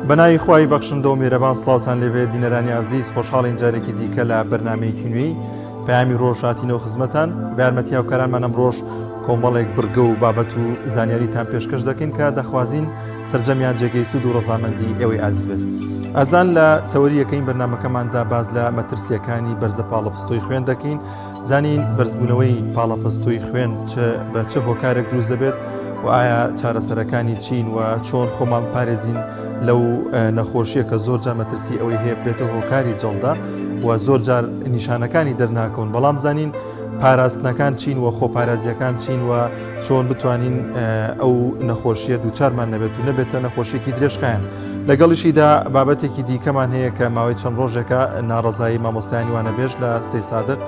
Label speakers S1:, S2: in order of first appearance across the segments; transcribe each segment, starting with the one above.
S1: بەناوی خوای بەخشندە و میهرەبان سڵاوتان لێبێت بینەرانی ئازیز خۆشحاڵین جارێکی دیکە لە بەرنمەیەکی نوێی پەیامی ڕۆژ هاتینەوە خزمەتان بە یارمەتی هاوکارانمان ئەمڕۆژ کۆمەڵێک بڕگە و بابەت و زانیاریتان پێشکەش دەکەین کە دەخوازین سەرجەمیان جێگەی سوود و ڕەزامەندی ئێوەی ئازیز بێت. ئازان لە تەوەری یەکەین بەرنامەکەماندا باس لە مەترسیەکانی بەرزە پاڵەپستۆی خوێن دەکەین زانین بەرزبوونەوەی پاڵەپەستۆی خوێن چ بە چ هۆکارێک دروست دەبێت و ئایا چارەسەرەکانی چین و چۆن خۆمان پارێزین لەو نەخۆشیە کە زۆر جار مەترسی ئەوەی هەیە بێتە هۆکاری جەڵدە و زۆر جار نیشانەکانی دەرناکەون بەڵام زانین پاراستنەکان چین و خۆپارازیەکان چین و چۆن بتوانین ئەو نەخۆشیە دووچارمان نەبێت و نەبێتە نەخۆشیێکی درێژخایەن. لەگەڵیشیدا بابەتێکی دیکەمان هەیە کە ماوەی چەند ڕۆژێکە ناڕەزایی مامۆستایانی وانەبێژ لە سەیسادق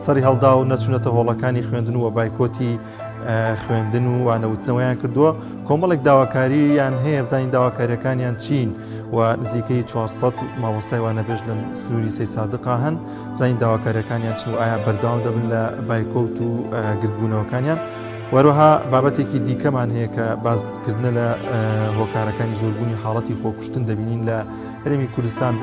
S1: سەری هەڵدا و نەچوونەتە هۆڵەکانی خوێندن و بایکۆتی خوێندن و وانەوتنەوەیان کردووە کۆمەڵێک داواکارییان هەیە بزانین داواکاریەکانیان چین و نزیکەی 400 مامۆستای وانەبێژ لە سنووری سەیسادقا هەن بزانین داواکاریەکانیان چن و ئایا بەردەوام دەبن لە بایکۆت و گردبوونەوەکانیان وەروەها بابەتێکی دیکەمان هەیە کە باسکردنە لە هۆکارەکانی زۆربوونی حاڵەتی خۆکوشتن دەبینین لە هەرێمی کوردستان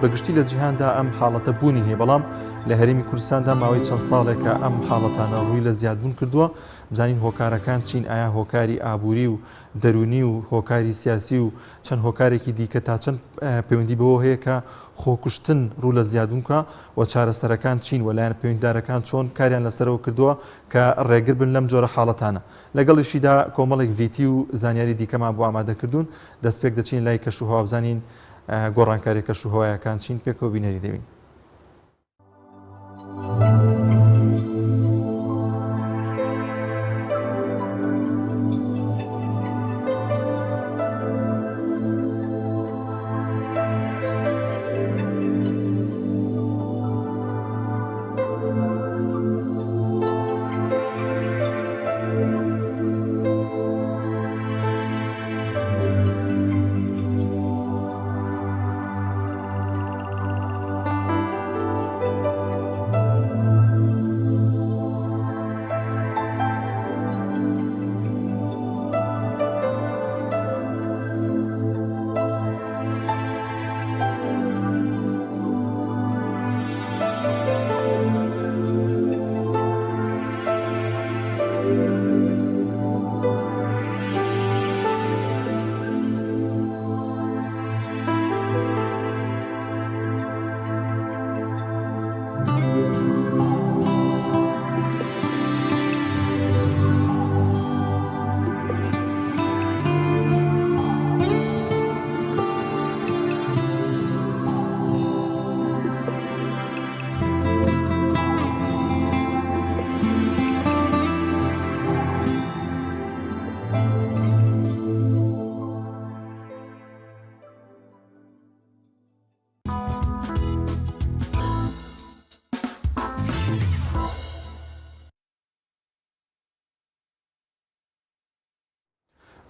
S1: بەگشتی لە جیهاندا ئەم حاڵەتە بوونی هەیە بەڵام لە هەرێمی کوردستاندا ماوەی چەند ساڵێکە ئەم حاڵەتانە ڕووی لە زیادبوون کردووە بزانین هۆکارەکان چین ئایا هۆکاری ئابووری و دەروونی و هۆکاری سیاسی و چەند هۆکارێکی دیکە تا چەند پەیوەندی بەوە هەیە کە خۆکوشتن ڕوو لە زیادبوون بکە و چارەسەرەکان چین و لایەنە پەیوەندیدارەکان چۆن کاریان لەسەرەوە کردووە کە ڕێگر بن لەم جۆرە حاڵەتانە. لەگەڵیشیدا کۆمەڵێک ڤیتی و زانیاری دیکەمان بۆ ئامادە کردوون. دەستپێک دەچین لای کەشوهەوا بزانین گۆڕانکاریە کەشوهەوایەکان چین پێکەوە بینەری دەبین.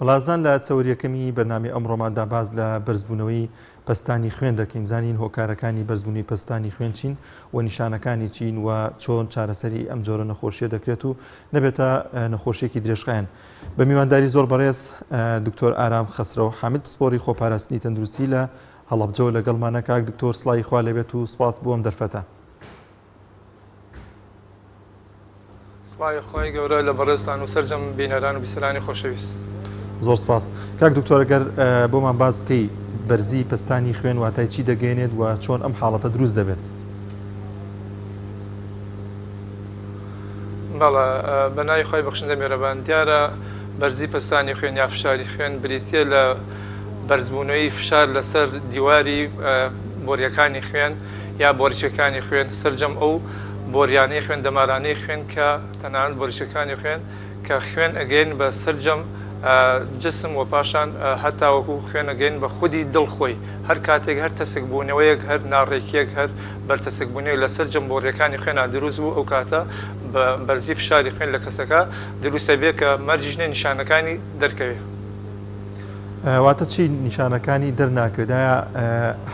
S1: بەڵازان لە تەوەر یەکەمی بەرنامەی ئەمڕۆماندا باس لە بەرزبوونەوەی پەستانی خوێن دەکەین زانین هۆکارەکانی بەرزبوونی پەستانی خوێن چین و نیشانەکانی چین و چۆن چارەسەری ئەم جۆرە نەخۆشیە دەکرێت و نەبێتە نەخۆشیێکی درێژخایەن بە میوانداری زۆر بەڕێز دکتۆر ئارام خەسرەو حامد پسپۆری خۆپاراستنی تەندروستی لە هەڵەبجەوە لەگەڵمانە کاک دکتۆر سڵاوی خوا لێبێت و سپاس بۆ ئەم دەرفەتە.
S2: سڵاوی خوای گەورە لە بەڕێزتان و سەرجەم بینەران و بیسەرانی خۆشەویست.
S1: زۆر سپاس. کاک دکتۆر گەر بۆمان باس بکەی بەرزی پەستانی خوێن واتای چی دەگەیەنێت و چۆن ئەم حاڵەتە دروست دەبێت؟
S2: بەڵێ بە ناوی خوای بەخشندە مێرەبان. دیارە بەرزی پەستانی خوێن یا فشاری خوێن بریتییە لە بەرزبوونەوەی فشار لەسەر دیواری بۆرییەکانی خوێن یا بۆریچەکانی خوێن، سەرجەم ئەو بۆریانەی خوێن، دەمارانەی خوێن کە تەنانەت بۆریچەکانی خوێن کە خوێن ئەگەین بە سەرجەم جسم و پاشان هەتاوەکو خوێن ئەگەین بە خودی دڵ خۆی. هەر کاتێک هەر تەسک بوونەوەیەک، هەر ناڕێکیەک، هەر بەرتەسک بوونەوەیەک لە سەرجەم بۆریەکانی خوێنا دروست بوو ئەو کاتە بە بەرزی فشاری خوێن لە کەسەکە دروست ئەبێ کە مەرجیش نیە نیشانەکانی دەرکەوێ.
S1: واتە چی نیشانەکانی دەرناکەوێت؟ ئایا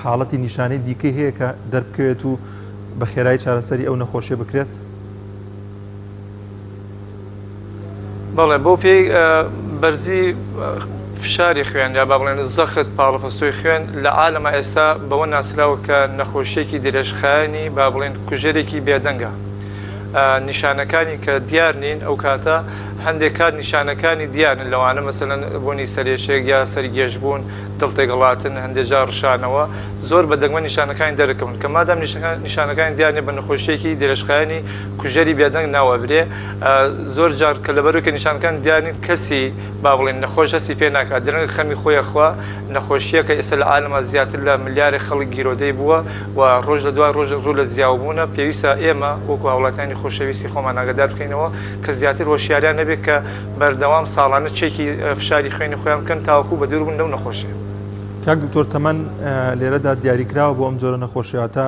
S1: حاڵەتی نیشانەی دیکەی هەیە کە دەربکەوێت و بە خێرایی چارەسەری ئەو نەخۆشیە بکرێت؟
S2: بەڵێ بەو پێی بەرزی. فشاری خوێن یا با بڵێن زەخت پاڵەپەستۆی خوێن لە عالەما ئێستا بەوە ناسراوە کە نەخۆشیەکی درێژخایەنی با بڵێن کوژەرێکی بێدەنگە. نیشانەکانی کە دیار نین ئەو کاتە هەندێک کات نیشانەکانی دیارن لەوانە مەسەلەن بوونی سەرێشێک یا سەرگێژبوون دڵ تێگەڵاتن هەندێک جار ڕشانەوە زۆر بە دەگمەن نیشانەکانی دەرەکەون کە مادام نیشانەکانی دیار نیە بە نەخۆشیەکی درێژخایەنی کوژەری بێدەنگ ناو ئەبرێ زۆر جار کە لەبەرەوەی کە نیشانەکان دیار نین کەسی با بڵێین نەخۆش هەستی پێ ناکات درەنگ خەمی خۆی ئەخوا نەخۆشیەکە ئێستا لە عالەما زیاتر لە ملیارێک خەڵک گیرۆدەی بووە و ڕۆژ لە دوای ڕۆژ ڕوو لە زیاوبوونە، پێویستە ئێمە وەکو هاوڵاتیانی خۆشەویستی خۆمان ئاگادار بکەینەوە کە زیاتر هۆشیاریان هەبێت کە بەردەوام ساڵانە چێکی فشاری خوێنی خۆیان بکەن تاوەکو بەدوور بن لەو نەخۆشیە.
S1: کاک دکتۆر تەمەن لێرەدا دیاریکراوە بۆ ئەم جۆرە نەخۆشیە واتە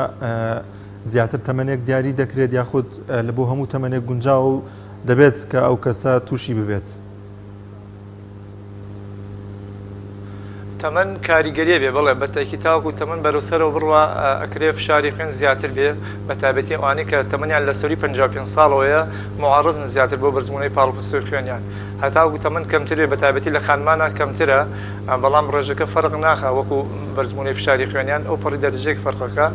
S1: زیاتر تەمەنێک دیاری دەکرێت یاخود لە بۆ هەموو تەمەنێک گونجاوە و دەبێت کە ئەو کەسە تووشی ببێت؟
S2: تەمەن کاریگەریە بێ بەڵێ بە تەئکید تاوەکو تەمەن بەرەو سەرەوە بڕوا ئەکرێ فشاری خوێن زیاتر بێ بە تایبەتی ئەوانەی کە تەمەنیان لە سەروی 55 ساڵەوەیە موعەڕەزن زیاتر بۆ بەرزبوونەوەی پاڵەپەستۆی خوێنیان هەتاوەکو تەمەن کەمتر بێ بە تایبەتی لە خانمانا کەمترە بەڵام ڕێژەکە فەرق ناخا وەکو بەرزبوونەوەی فشاری خوێنیان ئەو پەڕی دەرەجەیەک فەرقەکە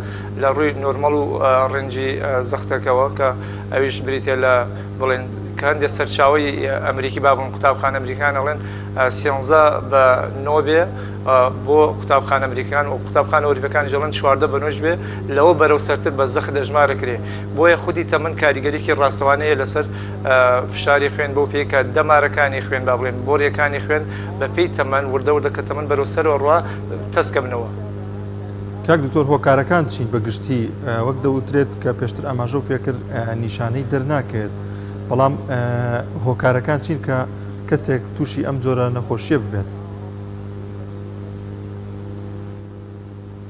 S2: لە ڕووی نۆرمەڵ و ڕێنجی زەختەکەوە کە ئەویش بریتیە لە بڵێن کە هەندێک سەرچاوەی ئەمریکی با بڵێن قوتابخانە ئەمریکان ئەڵێن سێنزە بە نۆ بێ بۆ قوتابخانە ئەمریکان و قوتابخانە ئەوروپیەکانیش ئەڵێن 14 بە نۆش بێ لەوە بەرەو سەرتر بە زەخت ئەژمارە کرێ بۆیە خودی تەمەن کاریگەریی ڕاستەوانەیە لەسەر فشاری خوێن بەو پێی کە دەمارەکانی خوێن با بڵێن بۆریەکانی خوێن بە پێی تەمەن وردە وردە کە تەمەن بەرەو سەرەوە ڕوا تەسکەبنەوە.
S1: کاک دکتۆر هۆکارەکان چین بە گشتی وەک دەوترێت کە پێشتر ئاماژەو پێکرد نیشانەی دەرناکەوێت بەڵام هۆکارەکان چین کە کەسێک تووشی ئەم جۆرە نەخۆشیە ببێت؟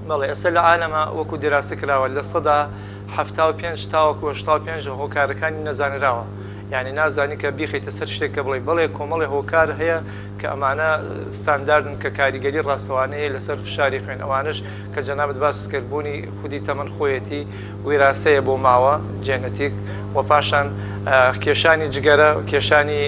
S2: بەڵێ ئێستا لە عالەما وەکو دیراسە کراوە 75% تاوەکو 85 هۆکارەکانی نەزانراوە یانی نازانی کە بیخەیتە سەر شتێک کە بڵێی بەڵێ کۆمەڵێ هۆکار هەیە کە ئەمانە ستانداردن کە کاریگەری ڕاستەوانەی هەیە لەسەر فشاری خوێن ئەوانەش کە جەنابت باست کرد بوونی خودی تەمەن خۆیەتی ویراسەیە بۆ ماوە، جێنەتیک، و پاشان کێشانی جگەرە، کێشانی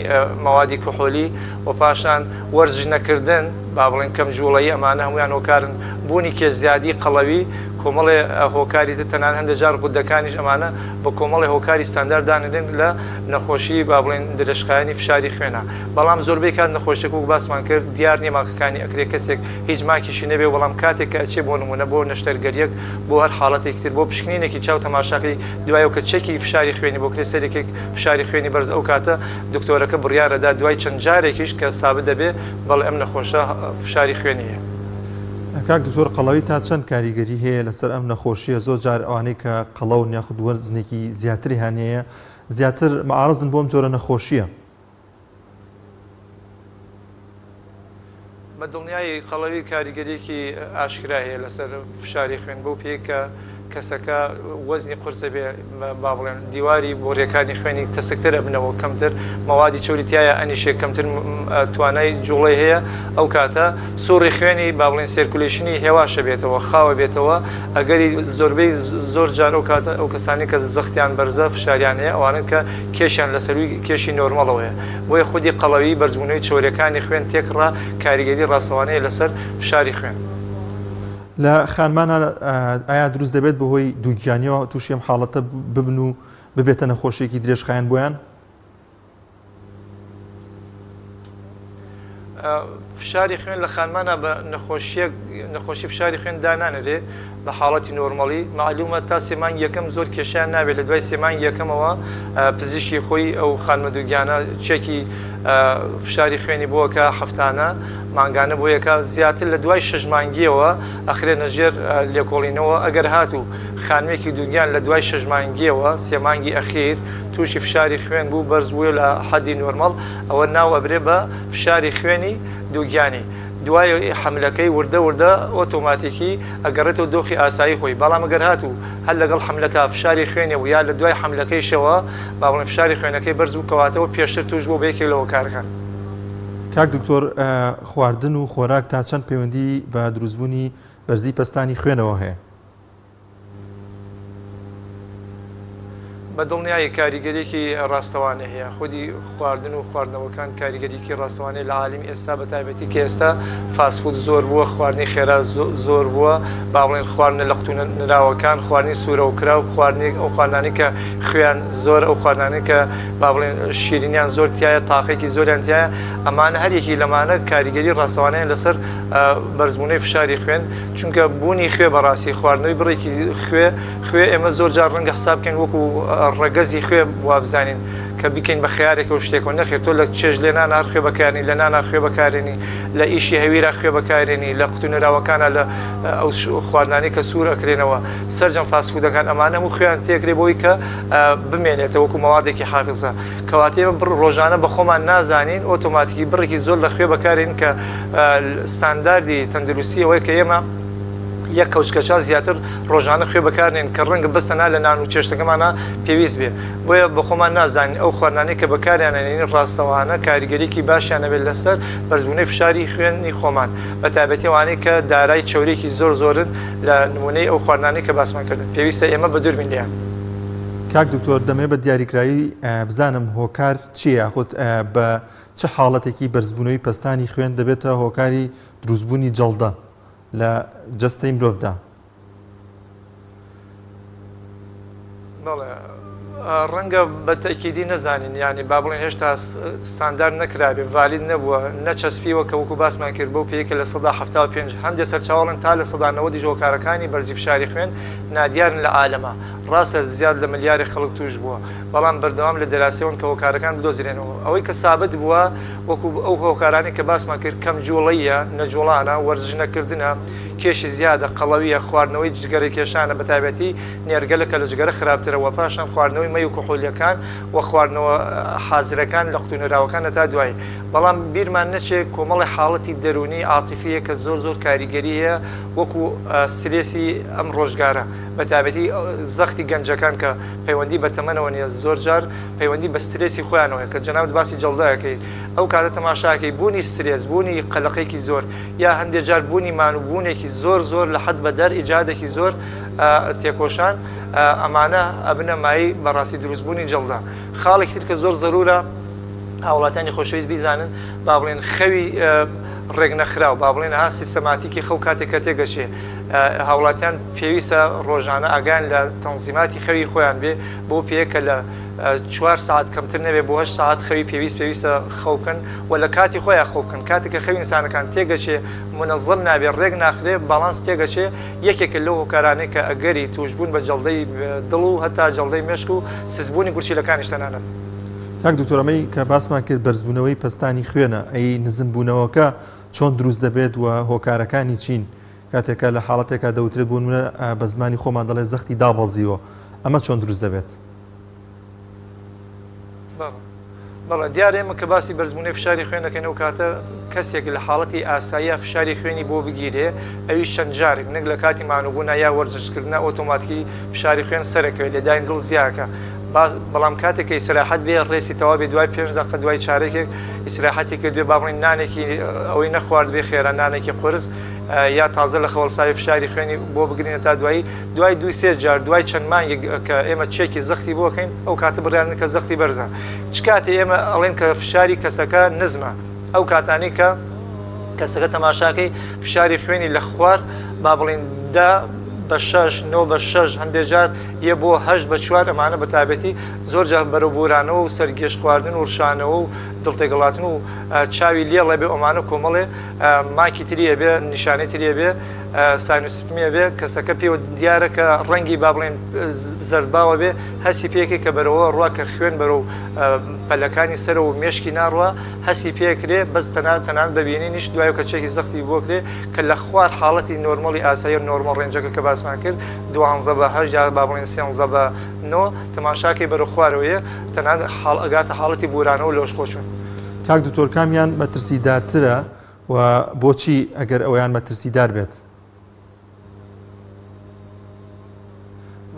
S2: مەوادی کحولی و پاشان وەرزش نەکردن با بڵێین کەم جوڵەیی ئەمانە هەموویان هۆکارن بوونی کێش زیادی قەڵەوی کۆمەڵێ هۆکاری تر تەنانەت هەندێک جار غودەکانیش ئەمانە بە کۆمەڵێ هۆکاری ستاندارد دانرێن لە نەخۆشی با بڵێین درێژخایەنی فشاری خوێنە بەڵام زۆربەی کات نەخۆشیەکە وەک باسمان کرد دیار نیە ماکەکانی ئەکرێ کەسێک هیچ ماکیشی نەبێ بەڵام کاتێک کە ئەچێ بۆ نمونە بۆ نەشتەرگەریەک بۆ هەر حاڵەتێکی تر بۆ پشکنینێکی چاو تەماشاکەی دوایەوە کە چەکی فشاری خوێنی بۆ کرێ سەرێکێک فشاری خوێنی بەرز ئەو کاتە دکتۆرەکە بڕیار ئەدا دوای چەند جارێکیش کە سابت دەبێ بەڵێ ئەم نەخۆشە فشاری خوێنی هەیە.
S1: کاک دکتۆر قەڵەوی تا چەند کاریگەری هەیە لەسەر ئەم نەخۆشیە زۆر جار ئەوانەی کە قەڵەون یاخود وەزنێکی زیاتریان هەیە زیاتر معارزن بۆ ئەم جۆرە نەخۆشیە؟
S2: بە دڵنیایی قەڵەوی کاریگەریەکی ئاشکرای هەیە لەسەر فشاری خوێن بەو پێی کە کەسەکە وەزنی قورس ئەبێ با بڵێن دیواری بۆریەکانی خوێنی تەسکتر ئەبنەوە کەمتر مەوادی چەوری تایە ئەنیشێ کەمتر توانای جوڵەی هەیە ئەو کاتە سوڕی خوێنی با بڵێن circulation ی هێواشە بێتەوە خاوە بێتەوە ئەگەری زۆربەی زۆر جار ئەو کاتە ئەو کەسانی کە زەختیان بەرزە فشاریان هەیە ئەوانن کە کێشیان لە سەرووی کێشی نۆرمەڵەوەیە، بۆیە خودی قەڵەوی، بەرزبوونەوەی چەورییەکانی خوێن تێکڕا کاریگەری ڕاستەوانەیە لەسەر فشاری خوێن.
S1: لە خانمانا ئایا دروست دەبێت بەهۆی دووگیانیەوە تووشی ئەم حاڵەتە ببن و ببێتە نەخۆشیەکی درێژخایەن بۆیان؟
S2: فشاری خوێن لە خانمانا بە نەخۆشیەک نەخۆشی فشاری خوێن دانانرێ بە حاڵەتی نۆرمەڵی مەعلومە تا سێ مانگی یەکەم زۆر کێشیان نابێت لە دوای سێ مانگی یەکەمەوە پزیشکی خۆی ئەو خانمە دووگیانە چێکی فشاری خوێنی بۆکە هەفتانە مانگانە بۆ یەکە زیاتر لە دوای شەش مانگیەوە ئەخرێنە ژێر لێکۆڵینەوە ئەگەر هاتوو خانمێکی دووگیان لە دوای شەش مانگیەوە سێ مانگی ئەخیر تووشی فشاری خوێن بوو بەرز بووە لە حەدی نۆرمەڵ ئەوە ناو ئەبرێ بە فشاری خوێنی دووگیانی، دوای حەملەکەی وردە وردە ئۆتۆماتیکی ئەگەڕێتەوە دۆخی ئاسایی خۆی، بەڵام گەر هاتوو هەر لەگەڵ حەملەکە فشاری خوێنی بوو یا لە دوای حەملەکەیشەوە با بڵێین فشاری خوێنەکەی بەرز بوو کەواتە ئەوە پێشتر تووش بووە بە یەکێک لە هۆکارەکان.
S1: کاک دکتۆر خواردن و خۆراک تا چەند پەیوەندی بە دروستبوونی بەرزی پەستانی خوێنەوە هەیە؟
S2: بە دڵنیایی کاریگەریەکی ڕاستەوانەی هەیە، خودی خواردن و خواردنەوەکان کاریگەریەکی ڕاستەوانەی لە عالەمی ئێستا بە تایبەتی کە ئێستا fast food زۆر بووە، خواردنی خێرا زۆر بووە، با بڵێین خواردنە لە قوتوو نراوەکان، خواردنی سوورەوکراو، خواردنی ئەو خواردنانەی کە خوێیان زۆرە، ئەو خواردنانەی کە با بڵێین شیرینیان زۆر تیایە، تاقێکی زۆریان تیایە، ئەمانە هەر یەکی لەمانە کاریگەری ڕاستەوانەیان لەسەر بەرزبوونەوەی فشاری خوێن، چونکە بوونی خوێ بەڕاستی خواردنەوەی بڕێکی خوێ خوێ ئێمە زۆر جار ڕەنگە حساب بکەین وەکو ڕەگەزی خوێ وابزانین کە بیکەین بە خەیارێکەوە شتێکەوە نەخێر تۆ لە چێژ لێنانا هەر خوێ بەکارێنی لە نانا خوێ بەکارێنی لە ئیشی هەویرا خوێ بەکارێنی لە قوتونراوەکانە لە ئەو خواردنانەی کە سوور ئەکرێنەوە سەرجەم fast food ەکان ئەمانە هەموو خوێیان تێکرێ بۆی کە بمێنێتەوە وەکو مەوادێکی حافزە کەواتە ئێمە بڕ ڕۆژانە بە خۆمان نازانین ئۆتۆماتیکی بڕێکی زۆر لە خوێ بەکارێنین کە ستانداردی تەندروستی ئەوەیە کە ئێمە یەک کەوچکە چا زیاتر ڕۆژانە خوێ بەکارنێن کە ڕەنگە بەس تەنها لە نان و چێشتەکەمانا پێویست بێ بۆیە بەخۆمان نازانین ئەو خواردنانەی کە بەکاریان ئەنێین ڕاستەوانە کاریگەریەکی باشیان ئەبێت لەسەر بەرزبوونەی فشاری خوێنی خۆمان بەتایبەتی ئەوانەی کە دارای چەوریەکی زۆر زۆرن لە نمونەی ئەو خواردنانەی کە باسمان کردن پێویستە ئێمە بەدوور بین لێیان.
S1: کاک دکتۆر دەمەوێت بە دیاریکراوی بزانم هۆکار چییە یاخود بە چ حاڵەتێکی بەرزبوونەوەی پەستانی خوێن دەبێتە هۆکاری دروستبوونی جەڵدە؟ لە جەستەی مرۆڤدا.
S2: بەڵێ ڕەنگە بە تەئکیدی نەزانین یانی با بڵێین هێشتا ستاندارد نەکرابێ valid نەبووە نەچەسپیوە کە وەکو باسمان کرد بەو پێیە کە 75% هەندێ سەرچاوە ئەڵێن تا 90% یش هۆکارەکانی بەرزی فشاری خوێن نادیارن لە عالەما ڕاستە زیاد لە ملیارێک خەڵک تووش بووە بەڵام بەردەوام لە دەراسەوەن کە هۆکارەکان بدۆزرێنەوە ئەوەی کە سابت بووە وەکو ئەو هۆکارانەی کە باسمان کرد کەم جوڵەییە، نەجوڵانە، وەرزش نەکردنە، کێشی زیادە، قەڵەوییە، خواردنەوەی جگەرە کێشانە بەتایبەتی نێرگەلە کە لە جگەرە خراپترە وە پاشان خواردنەوەی مەی و کحولیەکان و خواردنەوە حازرەکان لە قوتونراوەکان هەتا دوایی بەڵام بیرمان نەچێ کۆمەڵی حاڵەتی دەروونی عاتیفی هەیە کە زۆر زۆر کاریگەری هەیە وەکو سترێسی ئەم ڕۆژگارە بەتایبەتی زەختی گەنجەکان کە پەیوەندی بە تەمەنەوە نیە زۆرجار پەیوەندی بە سترێسی خۆیانەوە هەیە کە جەنابت باسی جەڵدە ئەکەی ئەو کاتە تەماشاکەی بوونی سترێس بوونی قەلەقێکی زۆر یا هەندێ جار بوونی مانووبوونێکی زۆر زۆر لە حەد بەدەر ئیجادێکی زۆر تێکۆشان ئەمانە ئەبنە مایەی بەڕاستی دروستبوونی جەڵدە خاڵێکی تر کە زۆر زەرورە هاوڵاتیانی خۆشەویست بیزانن با بڵێن خەوی ڕێکنەخراو با بڵێن ها سیستەماتیکی خەو کاتێک کە تێگەچێ هاوڵاتیان پێویستە ڕۆژانە ئاگایان لە تەنزیماتی خەوی خۆیان بێ بەو پێیە کە لە چوار سەعات کەمتر نەبێت بۆ هەشت سەعات خەوی پێویست پێویستە خەو بکەن و لە کاتی خۆیان خەو بکەن کاتێک کە خەوی ئینسانەکان تێگەچێ مونەزەم نابێ ڕێک ناخرێ باڵانس تێگەچێ یەکێکە لەو هۆکارانەی کە ئەگەری تووشبوون بە جەڵدەی دڵ و هەتا جەڵدەی مێشک و سستبوونی گورچیلەکانیش تەنانەت.
S1: کاک دکتۆر ئەمەی کە باسمان کرد بەرزبوونەوەی پەستانی خوێنە ئەی نزمبوونەوەکە چۆن دروست دەبێت و هۆکارەکانی چین؟ کاتێک کە لە حاڵەتێکا دەوترێت بۆ نمونە بە زمانی خۆمان دەڵێت زەختی دابەزیوە ئەمە چۆن دروست دەبێت؟
S2: بەڵێ دیارە ئێمە کە باسی بەرزبوونەوەی فشاری خوێن دەکەین ئەو کاتە کەسێک لە حاڵەتی ئاساییا فشاری خوێنی بۆ بگیرێ ئەویش چەند جارێک نەک لە کاتی مانووبوونا یا وەرزشکردنا ئۆتۆماتیکی فشاری خوێن سەرەکەوێت لێدانی دڵ زیاکە بەڵام کاتێک کە ئیسراحەت بێ ڕێسی تەواو بێ دوای پێنج دەقە دوای چارەکێک ئیسراحەتی کردبێ با بڵێین نانێکی ئەوەی نەخواردبێ خێرا نانێکی قورس یا تازە لە خەوەڵساوی فشاری خوێنی بۆ بگرین هەتا دوایی دوای دوو سێ جار دوای چەند مانگێک کە ئێمە چێکی زەختی بۆ ئەکەین ئەو کاتە بڕیار کە زەختی بەرزە چ کاتێ ئێمە ئەڵێن کە فشاری کەسەکە نزمە ئەو کاتانەی کە کەسەکە تەماشاکەی فشاری خوێنی لە خوار با بڵین دە بە شەش نۆ بە شەش هەندێک جار یە بۆ هەشت بە چوار ئەمانە بە تایبەتی زۆر جار بەرەو بورانەوە و سەرگێژ خواردن و ڕشانەوە و دڵتێگەڵاتن و چاوی لێڵ ئەبێ ئەمانە کۆمەڵێ ماکی تری ئەبێ نیشانەی تری ئەبێ ساینوسپمی ئەبێ کەسەکە پێوە دیارە کە ڕەنگی با بڵێن زەردباوە بێ هەستی پێکێ کە بەرەوە ڕوا کە خوێن بەرەو پەلەکانی سەرەوە و مێشکی ناڕوا هەستی پێکرێ بەس تەنا تەنان بەبینینیش دوای کە چێکی زەختی بۆکرێ کە لە خوار حاڵەتی normal ی ئاسایی و normal range ەکە کە باسمان کرد دوانزە بە هەشت یا با بڵێن سێنزە بە نۆ تەماشاکەی بەرەو خوارەوەیە تەنان حاڵ ئەگاتە حاڵەتی بورانەوە لەوش خۆچوون.
S1: کاک دکتۆر کامیان مەترسیدارترە و بۆچی ئەگەر ئەویان مەترسیدار بێت؟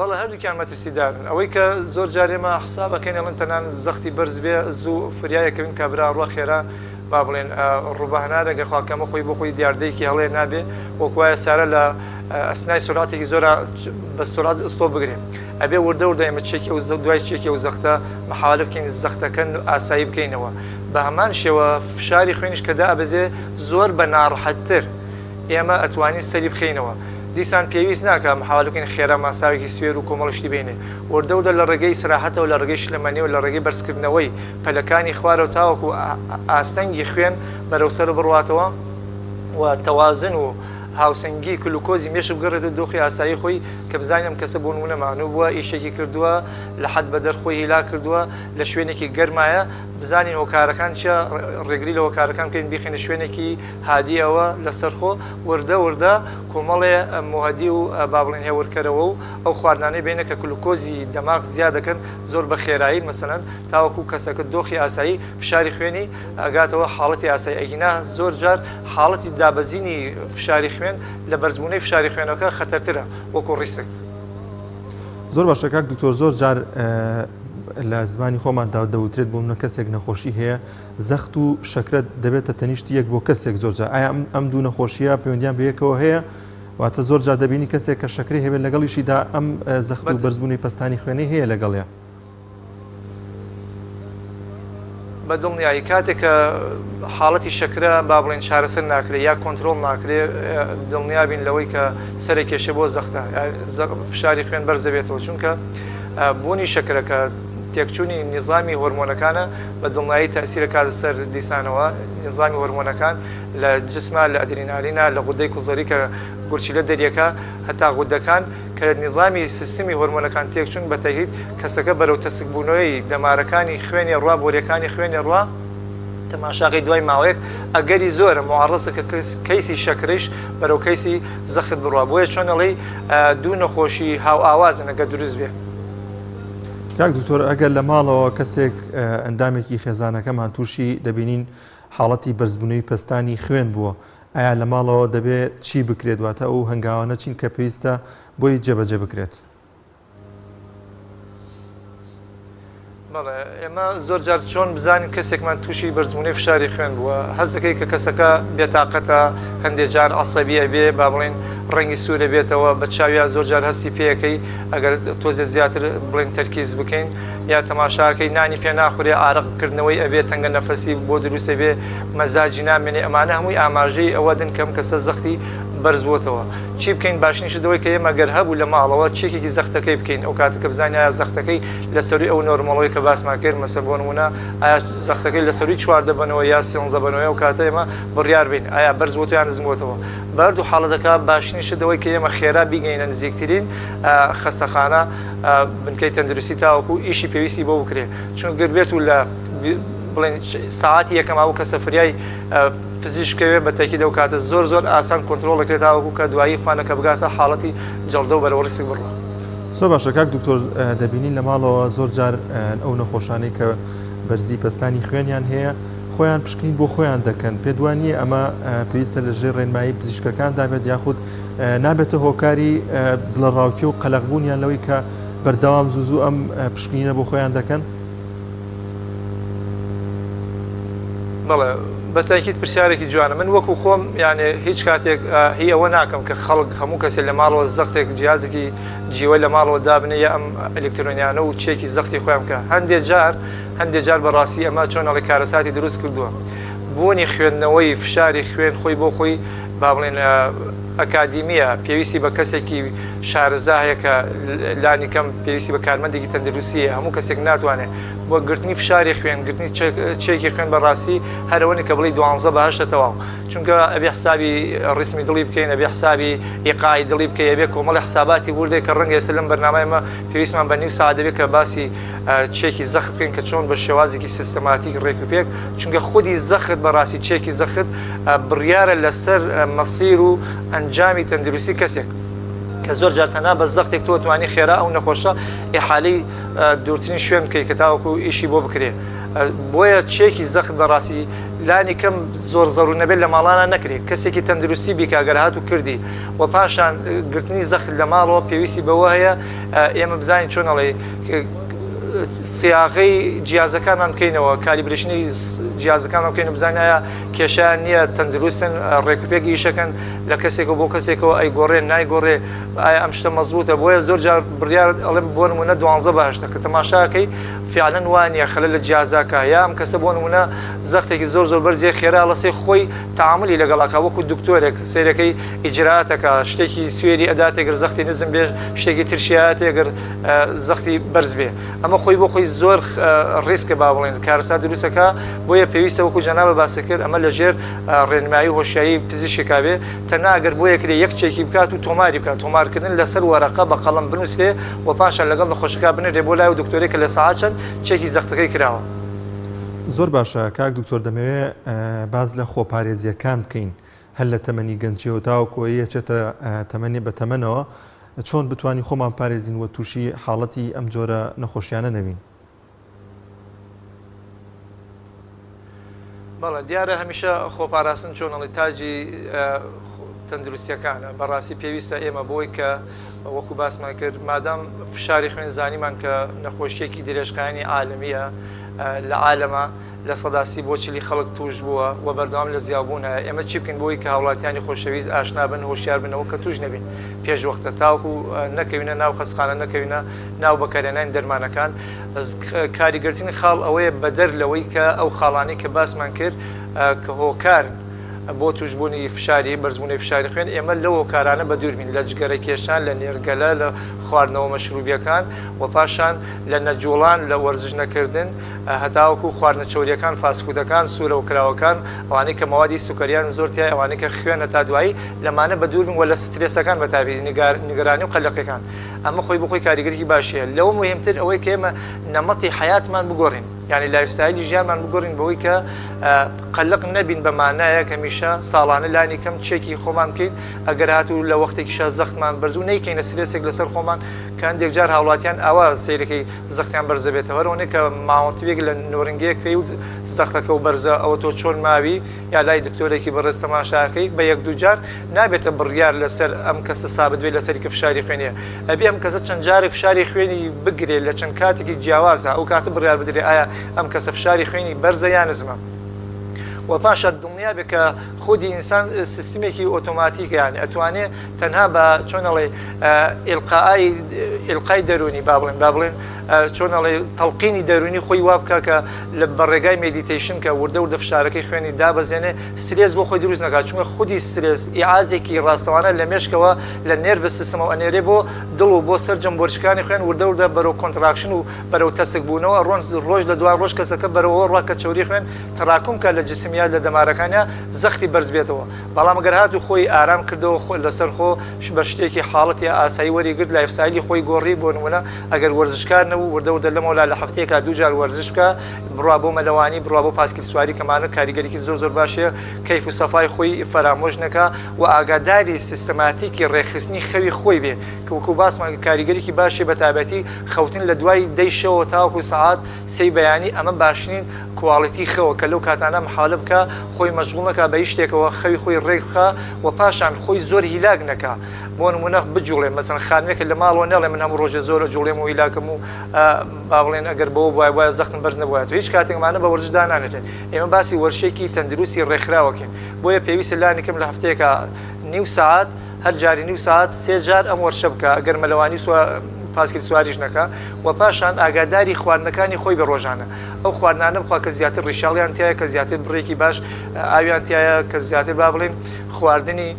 S2: بەڵێ هەردووکیان مەترسیدارن ئەوەی کە زۆر جار ئێمە حساب ئەکەین ئەڵێن تەنان زەختی بەرز بێ زوو فریای ئەکەوین کابرا ئەڕوا خێرا با بڵێن ڕووبە هەنارێک ئەخوا کە ئەمە خۆی بۆ خۆی دیاردەیەکی هەڵەیە نابێ وەک وایە سارە لە ئەسنای سورعەتێکی زۆرا بە سورعەت ئستۆپ بگرێ ئەبێ وردە وردە ئێمە چێکی ئەو دوای چێکی ئەو زەختە محاوەلە بکەین زەختەکە ئاسایی بکەینەوە بە هەمان شێوە فشاری خوێنیش کە دائەبەزێ زۆر بە ناڕەحەتتر ئێمە ئەتوانین سەری بخەینەوە. دیسان پێویست ناکا محاوەلە بکەین خێرا ماساوێکی سوێر و کۆمەڵی شتی بێنێ. وردە وردە لە ڕێگەی ئیسراحەتەوە، لە ڕێگەی شلەمەنیەوە، لە ڕێگەی بەرزکردنەوەی پەلەکانی خوارەوە تاوەکو ئاستەنگی خوێن بەرەو سەرەوە بڕواتەوە و تەوازن و هاوسەنگی کلوکۆزی مێشک بگەڕێتەوە دۆخی ئاسایی خۆی کە بزانین ئەم کەسە بۆ نموونە مانوو بووە، ئیشێکی کردووە، لە حەد بەدەر خۆی هیلاک کردووە، لە شوێنێکی گەرمایە، بزانین هۆکارەکان چیە، ڕێگری لە هۆکارەکان بکەین بیخەینە شوێنێکی هادیەوە لەسەرخۆ وردە وردە کۆمەڵێ موهەدی و با بڵێین هێورکەرەوە و ئەو خواردنانەی بێنە کە کلوکۆزی دەماغ زیاد دەکەن زۆر بە خێرایی مەسەلەن تاوەکو کەسەکە دۆخی ئاسایی فشاری خوێنی ئەگاتەوە حاڵەتی ئاسایی ئەگینا زۆر جار حاڵەتی دابەزینی فشاری خوێن لە بەرزبوونەی فشاری خوێنەکە خەتەرترە وەکو ڕیسک.
S1: زۆر باشە کاک دکتۆر زۆر جار لە زمانی خۆماندا دەوترێت بۆ منە کەسێک نەخۆشی هەیە زەخت و شەکرە دەبێتە تەنیشتی یەک بۆ کەسێک زۆر جار ئایا ئەم دوو نەخۆشیە پەیوەندیان بە یەکەوە هەیە واتە زۆر جار دەبینی کەسێک کە شەکرەی هەبێت لەگەڵیشیدا ئەم زەخت و بەرزبوونی پەستانی خوێنەی هەیە لەگەڵیا.
S2: بە دڵنیایی کاتێک کە حاڵەتی شەکرە با بڵێین چارەسەر ناکرێت یا کۆنترۆڵ ناکرێت دڵنیا بین لەوەی کە سەرەکێشە بۆ زەختە فشاری خوێن بەرز دەبێتەوە چونکە بوونی شەکرە کە تێکچوونی نیزامی هۆرمۆنەکانە بە دڵنیایی تەئسیر ئەکاتە سەر دیسانەوە نیزامی هۆرمۆنەکان لە جسما لە ئەدرینالینا لە غودەی کوزەری کە گورچیلە دەریەکا هەتا غودەکان کە نیزامی سیستمی هۆرمۆنەکان تێکچوون بە تەئکید کەسەکە بەرەو تەسک بوونەوەی دەمارەکانی خوێنێ ڕوا بۆریەکانی خوێنێ ڕوا تەماشاکەی دوای ماوەیەک ئەگەری زۆرە معەڕەزە کە کەیسی شەکرەیش بەرەو کەیسی زەخت بڕوا بۆیە چۆن ئەڵێی دوو نەخۆشی هاوئاوازن ئەگەر دروست بێ.
S1: کاک دکتۆر ئەگەر لە ماڵەوە کەسێک ئەندامێکی خێزانەکەمان تووشی دەبینین حاڵەتی بەرزبوونەوەی پەستانی خوێن بووە ئایا لە ماڵەوە دەبێ چی بکرێت واتە ئەو هەنگاوانە چین کە پێویستە بۆی جێبەجێ بکرێت؟
S2: بەڵێ ئێمە زۆر جار چۆن بزانین کەسێکمان تووشی بەرزبوونەی فشاری خوێن بووە هەست دەکەی کە کەسەکە بێتاقەتە هەندێ جار عەسەبی ئەبێ با بڵێین ڕەنگی سوور ئەبێتەوە بە چاویا زۆر جار هەستی پێ ئەکەی ئەگەر تۆزێ زیاتر بڵێین تەرکیز بکەین یا تەماشاکەی نانی پێ ناخورێ ئارەق کردنەوەی ئەبێ تەنگە نەفەسی بۆ دروست ئەبێ مەزاجی نامێنێ ئەمانە هەمووی ئاماژەی ئەوە دن کە ئەم کەسە زەختی بەرز بۆتەوە چی بکەین باشترین شت ئەوەی کە ئێمە گەر هەبوو لە ماڵەوە چێکێکی زەختەکەی بکەین ئەو کاتە کە بزانین ئایا زەختەکەی لە سەرووی ئەو نۆرمەڵەوەی کە باسمان کرد مەسەن بۆ نموونە ئایا زەختەکەی لە سەرووی 14 بەنەوە یا سێنزە بەنەوە ئەو کاتە ئێمە بڕیار بین ئایا بەرز بۆتەوە یان نزم بۆتەوە بە هەردوو حاڵەتەکە باشترین شت ئەوەی کە ئێمە خێرا بیگەینە نزیکترین خەستەخانە بنکەی تەندروستی تاوەکو ئیشی پێویستی بۆ بکرێ چون گەر بێت و لە بڵێن ساعاتی یەکەم ئەو کەسە فریای پزیشک بکەوێت بە تەئکید ئەو کاتە زۆر زۆر ئاسان کۆنترۆڵ دەکرێت تاوەکو کە دوایی خوانەکە بگاتە حاڵەتی جەڵدە و بەرەو ڕیسک بڕوا.
S1: زۆر باشە کاک دکتۆر دەبینین لە ماڵەوە زۆر جار ئەو نەخۆشانەی کە بەرزی پەستانی خوێنیان هەیە خۆیان پشکنین بۆ خۆیان دەکەن پێت وا نییە ئەمە پێویستە لە ژێر ڕێنمایی پزیشکەکاندا بێت یاخود نابێتە هۆکاری دڵەڕاوکێ و قەلەقبوونیان لەوەی کە بەردەوام زوو زوو ئەم پشکنینە بۆ خۆیان دەکەن؟
S2: بەڵێ بە تاکید پرسیارێکی جوانە من وەکو خۆم یانێ هیچ کاتێک هی ئەوە ناکەم کە خەڵک هەموو کەسێ لە ماڵەوە زەختێک جیازێکی جیوە لە ماڵەوە دابنێ یا ئەم ئەلکترۆنیانە و چێکی زەختی خۆیان بکە هەندێ جار هەندێ جار بەڕاستی ئەمە چۆن ئەڵێ کارەساتی دروست کردووە بوونی خوێندنەوەی فشاری خوێن خۆی بۆ خۆی با بڵێن ئەکادیمیە پێویستی بە کەسێکی شارەزا هەیە کە لانی کەم پێویستی بە کارمەندێکی تەندروستی هەیە هەموو کەسێک ناتوانێت بۆ گرتنی فشاری خوێن گرتنی چێکی خوێن بەڕاستی هەرەوەنی کە بڵی دوانزە بە هەشتە تەواو چونکە ئەبێ حسابی ڕیسمی دڵی بکەین ئەبێ حسابی ئیقاعی دڵی بکەی ئەبێ کۆمەڵی حساباتی وردێک کە ڕەنگە ئێستا لەم بەرنامەی ئێمە پێویستمان بە نیو ساعت دەبێت کە باسی چێکی زەخت بکەین کە چۆن بە شێوازێکی سیستەماتیک ڕێک و پێک چونکە خودی زەخت بەڕاستی چێکی زەخت بڕیارە لەسەر مەسیر و ئەنجامی تەندروستی کەسێک کە زۆر جار تەنها بە زەختێک تۆ توانی خێرا ئەو نەخۆشە ئیحالەی دوورترین شوێن بکەیت کە تاوەکو ئیشی بۆ بکرێ بۆیە چێکی زەخت بەڕاستی لانی کەم زۆر زەرور نەبێت لە ماڵانە نەکرێت کەسێکی تەندروستی بیکا گەر هات و کردی و پاشان گرتنی زەخت لە ماڵەوە پێویستی بەوە هەیە ئێمە بزانین چۆن ئەڵێ. سیاغەی جیازەکانمان بکەینەوە، calibration ی جیازەکانمان بکەین و بزانین ئایا کێشەیان نییە، تەندروستن، ڕێکوپێک ئیشەکەن، لە کەسێکەوە بۆ کەسێکەوە ئەیگۆڕێ، نایگۆڕێ، ئایا ئەم شتە مەزبووتە؟ بۆیە زۆر جار بڕیار ئەڵێم بۆ نموونە دوانزە بە هەشتە کە تەماشاکەی فیعلەن وا نییە، خەلەل لە جیازاکە یا ئەم کەسە بۆ نموونە زەختێکی زۆر زۆر بەرزیە خێرا ئەڵەسێ خۆی تەعامولی لەگەڵ ئەکا وەکوو دکتۆرێک سەیرەکەی ئیجرائات ئەکا شتێکی سوێری ئەداتێ گەر زەختی نزم بێ شتێکی ترشی ئەیاتێ گەر زەختی بەرز بێ ئەمە خۆی بۆ خۆی زۆر ڕیسکە با بڵێن کارەسات دروستەکە بۆیە پێویستە وەکو جەنابە باست کرد ئەمە لەژێر ڕێنمایی و هۆشیاری پزیشکێکا بێ تەنها گەر بۆ یەکرێ یەک چێکی بکات و تۆماری بکات تۆمارکردن لەسەر وەرەقە بە قەڵەم بنووسرێ و پاشان لەگەڵ نەخۆشەکە بنرێ بۆ لای و دکتۆرێک کە لە سەعات چەند چێکی زەختەکەی کراوە.
S1: زۆر باشە کاک دکتۆر دەمەوێ باس لە خۆپارێزیەکان بکەین هەر لە تەمەنی گەنجیەوە تاوەکو ئەوەی ئەچێتە تەمەنی بە تەمەنەوە چۆن بتوانین خۆمان پارێزین و تووشی حاڵەتی ئەم جۆرە نەخۆشیانە نەبین؟
S2: بەڵێ دیارە هەمیشە خۆپاراستن چۆن ئەڵی تاجی تەندروستیەکانە بەڕاستی پێویستە ئێمە بۆی کە وەکو باسمان کرد مادام فشاری خوێن زانیمان کە نەخۆشیەکی درێژخایەنی عالەمیە لە عالەمە 30% بۆ 40 خەڵک توش بووە و بەردەوام لە زیابوونە ئێمە چی بکەین بۆی کە هاوڵاتیانی خۆشەویست ئاشنا بن هۆشیار بنەوە کە توش نەبین پێش وەختە تاوەکو نەکەوینە ناو خەستخانە نەکەوینە ناو بەکارهێنانی دەرمانەکان کاریگەرترین خاڵ ئەوەیە بەدەر لەوەی کە ئەو خاڵانەی کە باسمان کرد کە هۆکارن بۆ توشبوونی فشاری بەرزبوونەوەی فشاری خوێن ئێمە لەو هۆکارانە بەدوور بین لە جگەرە کێشان لە نێرگەلە لە خواردنەوە مەشروبیەکان و پاشان لە نەجوڵان لە وەرزش نەکردن هەتاوەکو خواردنە چەوریەکان fast food ەکان سوورەوکراوەکان ئەوانەی کە مەوادی سوکەریان زۆر تیایە ئەوانەی کە خوێن هەتا دوایی لەمانە بەدوور بین و لە سترێسەکان بەتایبەتی نیگەرانی و قەلەقیەکان ئەمە خۆی بۆ خۆی کاریگەریی باشی هەیە. لەوە موهیمتر ئەوەی کە ئێمە نەمەتی حەیاتمان بگۆڕین، یانی lifestyle ی ژیانمان بگۆڕین بەوەی کە قەلەق نەبین بە مانایەک هەمیشە ساڵانە لانی کەم چێکی خۆمان بکەین، ئەگەر هاتوو لە وەختێکیشا زەختمان بەرز و نەیکەینە سترێسێک لەسەر خۆمان کە هەندێک جار هاوڵاتیان ئاوا سەیرەکەی زەختیان بەرز دەبێتەوە هەر ئەوەنەی کە ماوەتویەک لە نۆرینگەیەک پێی و زەختەکە و بەرزە ئەوە تۆ چۆن ماوی یا لای دکتۆرێکی بەڕێز تەماشاکەی بە یەک دوو جار نابێتە بڕیار لەسەر ئەم کەسە سابت بێت لەسەری کە فشاری خوێنی هەیە ئەبێ ئەم کەسە چەند جارێک فشاری خوێنی بگرێت لە چەند کاتێکی جیاوازە ئەو کاتە بڕیار بدرێت ئایا ئەم کەسە فشاری خوێنی بەرزە یا نزمە و پاشان دڵنیا بێت کە خودی ئینسان سیستمێکی ئۆتۆماتیکە یانی ئەتوانێ تەنها بە چۆن ئەڵێ ئیلقای ئیلقای دەروونی با بڵێن با بڵێن چۆن ئەڵێ تەڵقینی دەروونی خۆی وا بکا کە لە بە ڕێگای meditation کە وردە وردە فشارەکەی خوێنی دابەزێنێ سترێس بۆ خۆی دروست نەکات چونکە خودی سترێس ئیعازێکی ڕاستەوانە لە مێشکەوە لە nervous system ەوە ئەنێرێ بۆ دڵ و بۆ سەرجەم بۆرچکانی خوێن وردە وردە بەرەو contraction و بەرەو تەسک بوونەوە ئەڕۆن ڕۆژ لە دوا ڕۆژ کەسەکە بەرەو ئەوە ڕوا کە چەوری خوێن تەراکوم کا لە جسمیا لە دەمارەکانیا زەختی بەرز بێتەوە بەڵام گەر هاتوو خۆی ئارام کردەوە خۆ لەسەر خۆ بە شتێکی حاڵەتی ئاسایی وەری گرت lifestyle ی خۆی گۆڕی بۆ نمونە ئەگەر وەرزشکار نەبوو وردە وردە لەمەولا لە هەفتەیەکا دوو جار وەرزش بکا بڕوا بۆ مەلەوانی بڕوا بۆ پاسکیل سواری کەمانە کاریگەریکی زۆر زۆر باشی هەیە کەیف و سەفای خۆی فەرامۆش نەکا و ئاگاداری سیستەماتیکی ڕێکخستنی خەوی خۆی بێ کە وەکو باسمان کرد کاریگەریکی باشی بە تایبەتی خەوتن لە دوای دەی شەوەوە تاوەکو سەعات سێی بەیانی ئەمە باشترین quality خەوە کە لەو کاتانە محاولە بکا خۆی مەشغوڵ نەکا بە هیچ شتێکەوە خەوی خۆی ڕێک بخا و پاشان خۆی زۆر هیلاک نەکا بۆ نمونە بجوڵێ مەسەلەن خانمێکە لە ماڵەوە نەڵێ من هەموو ڕۆژێ زۆر ئەجوڵێم و هیلاکم و با بڵێن ئەگەر بەوە بوایە بوایە زەختم بەرز نەبوایەتەوە هیچ کاتێک ئەمانە بە وەرزش دانانرێن ئێمە باسی وەرزشێکی تەندروستی ڕێکخراوەکەین بۆیە پێویستە لانی کەم لە هەفتەیەکا نیو سەعات هەر جاری نیو سەعات سێ جار ئەم وەرزشە بکا ئەگەر مەلەوانی و پاسکیل سواریش نەکا و پاشان ئاگاداری خواردنەکانی خۆی بێ ڕۆژانە ئەو خواردنانە بخوا کە زیاتر ڕیشاڵیان تیایە کە زیاتر بڕێکی باش ئاویان تیایە کە زیاتر با بڵێین خواردنی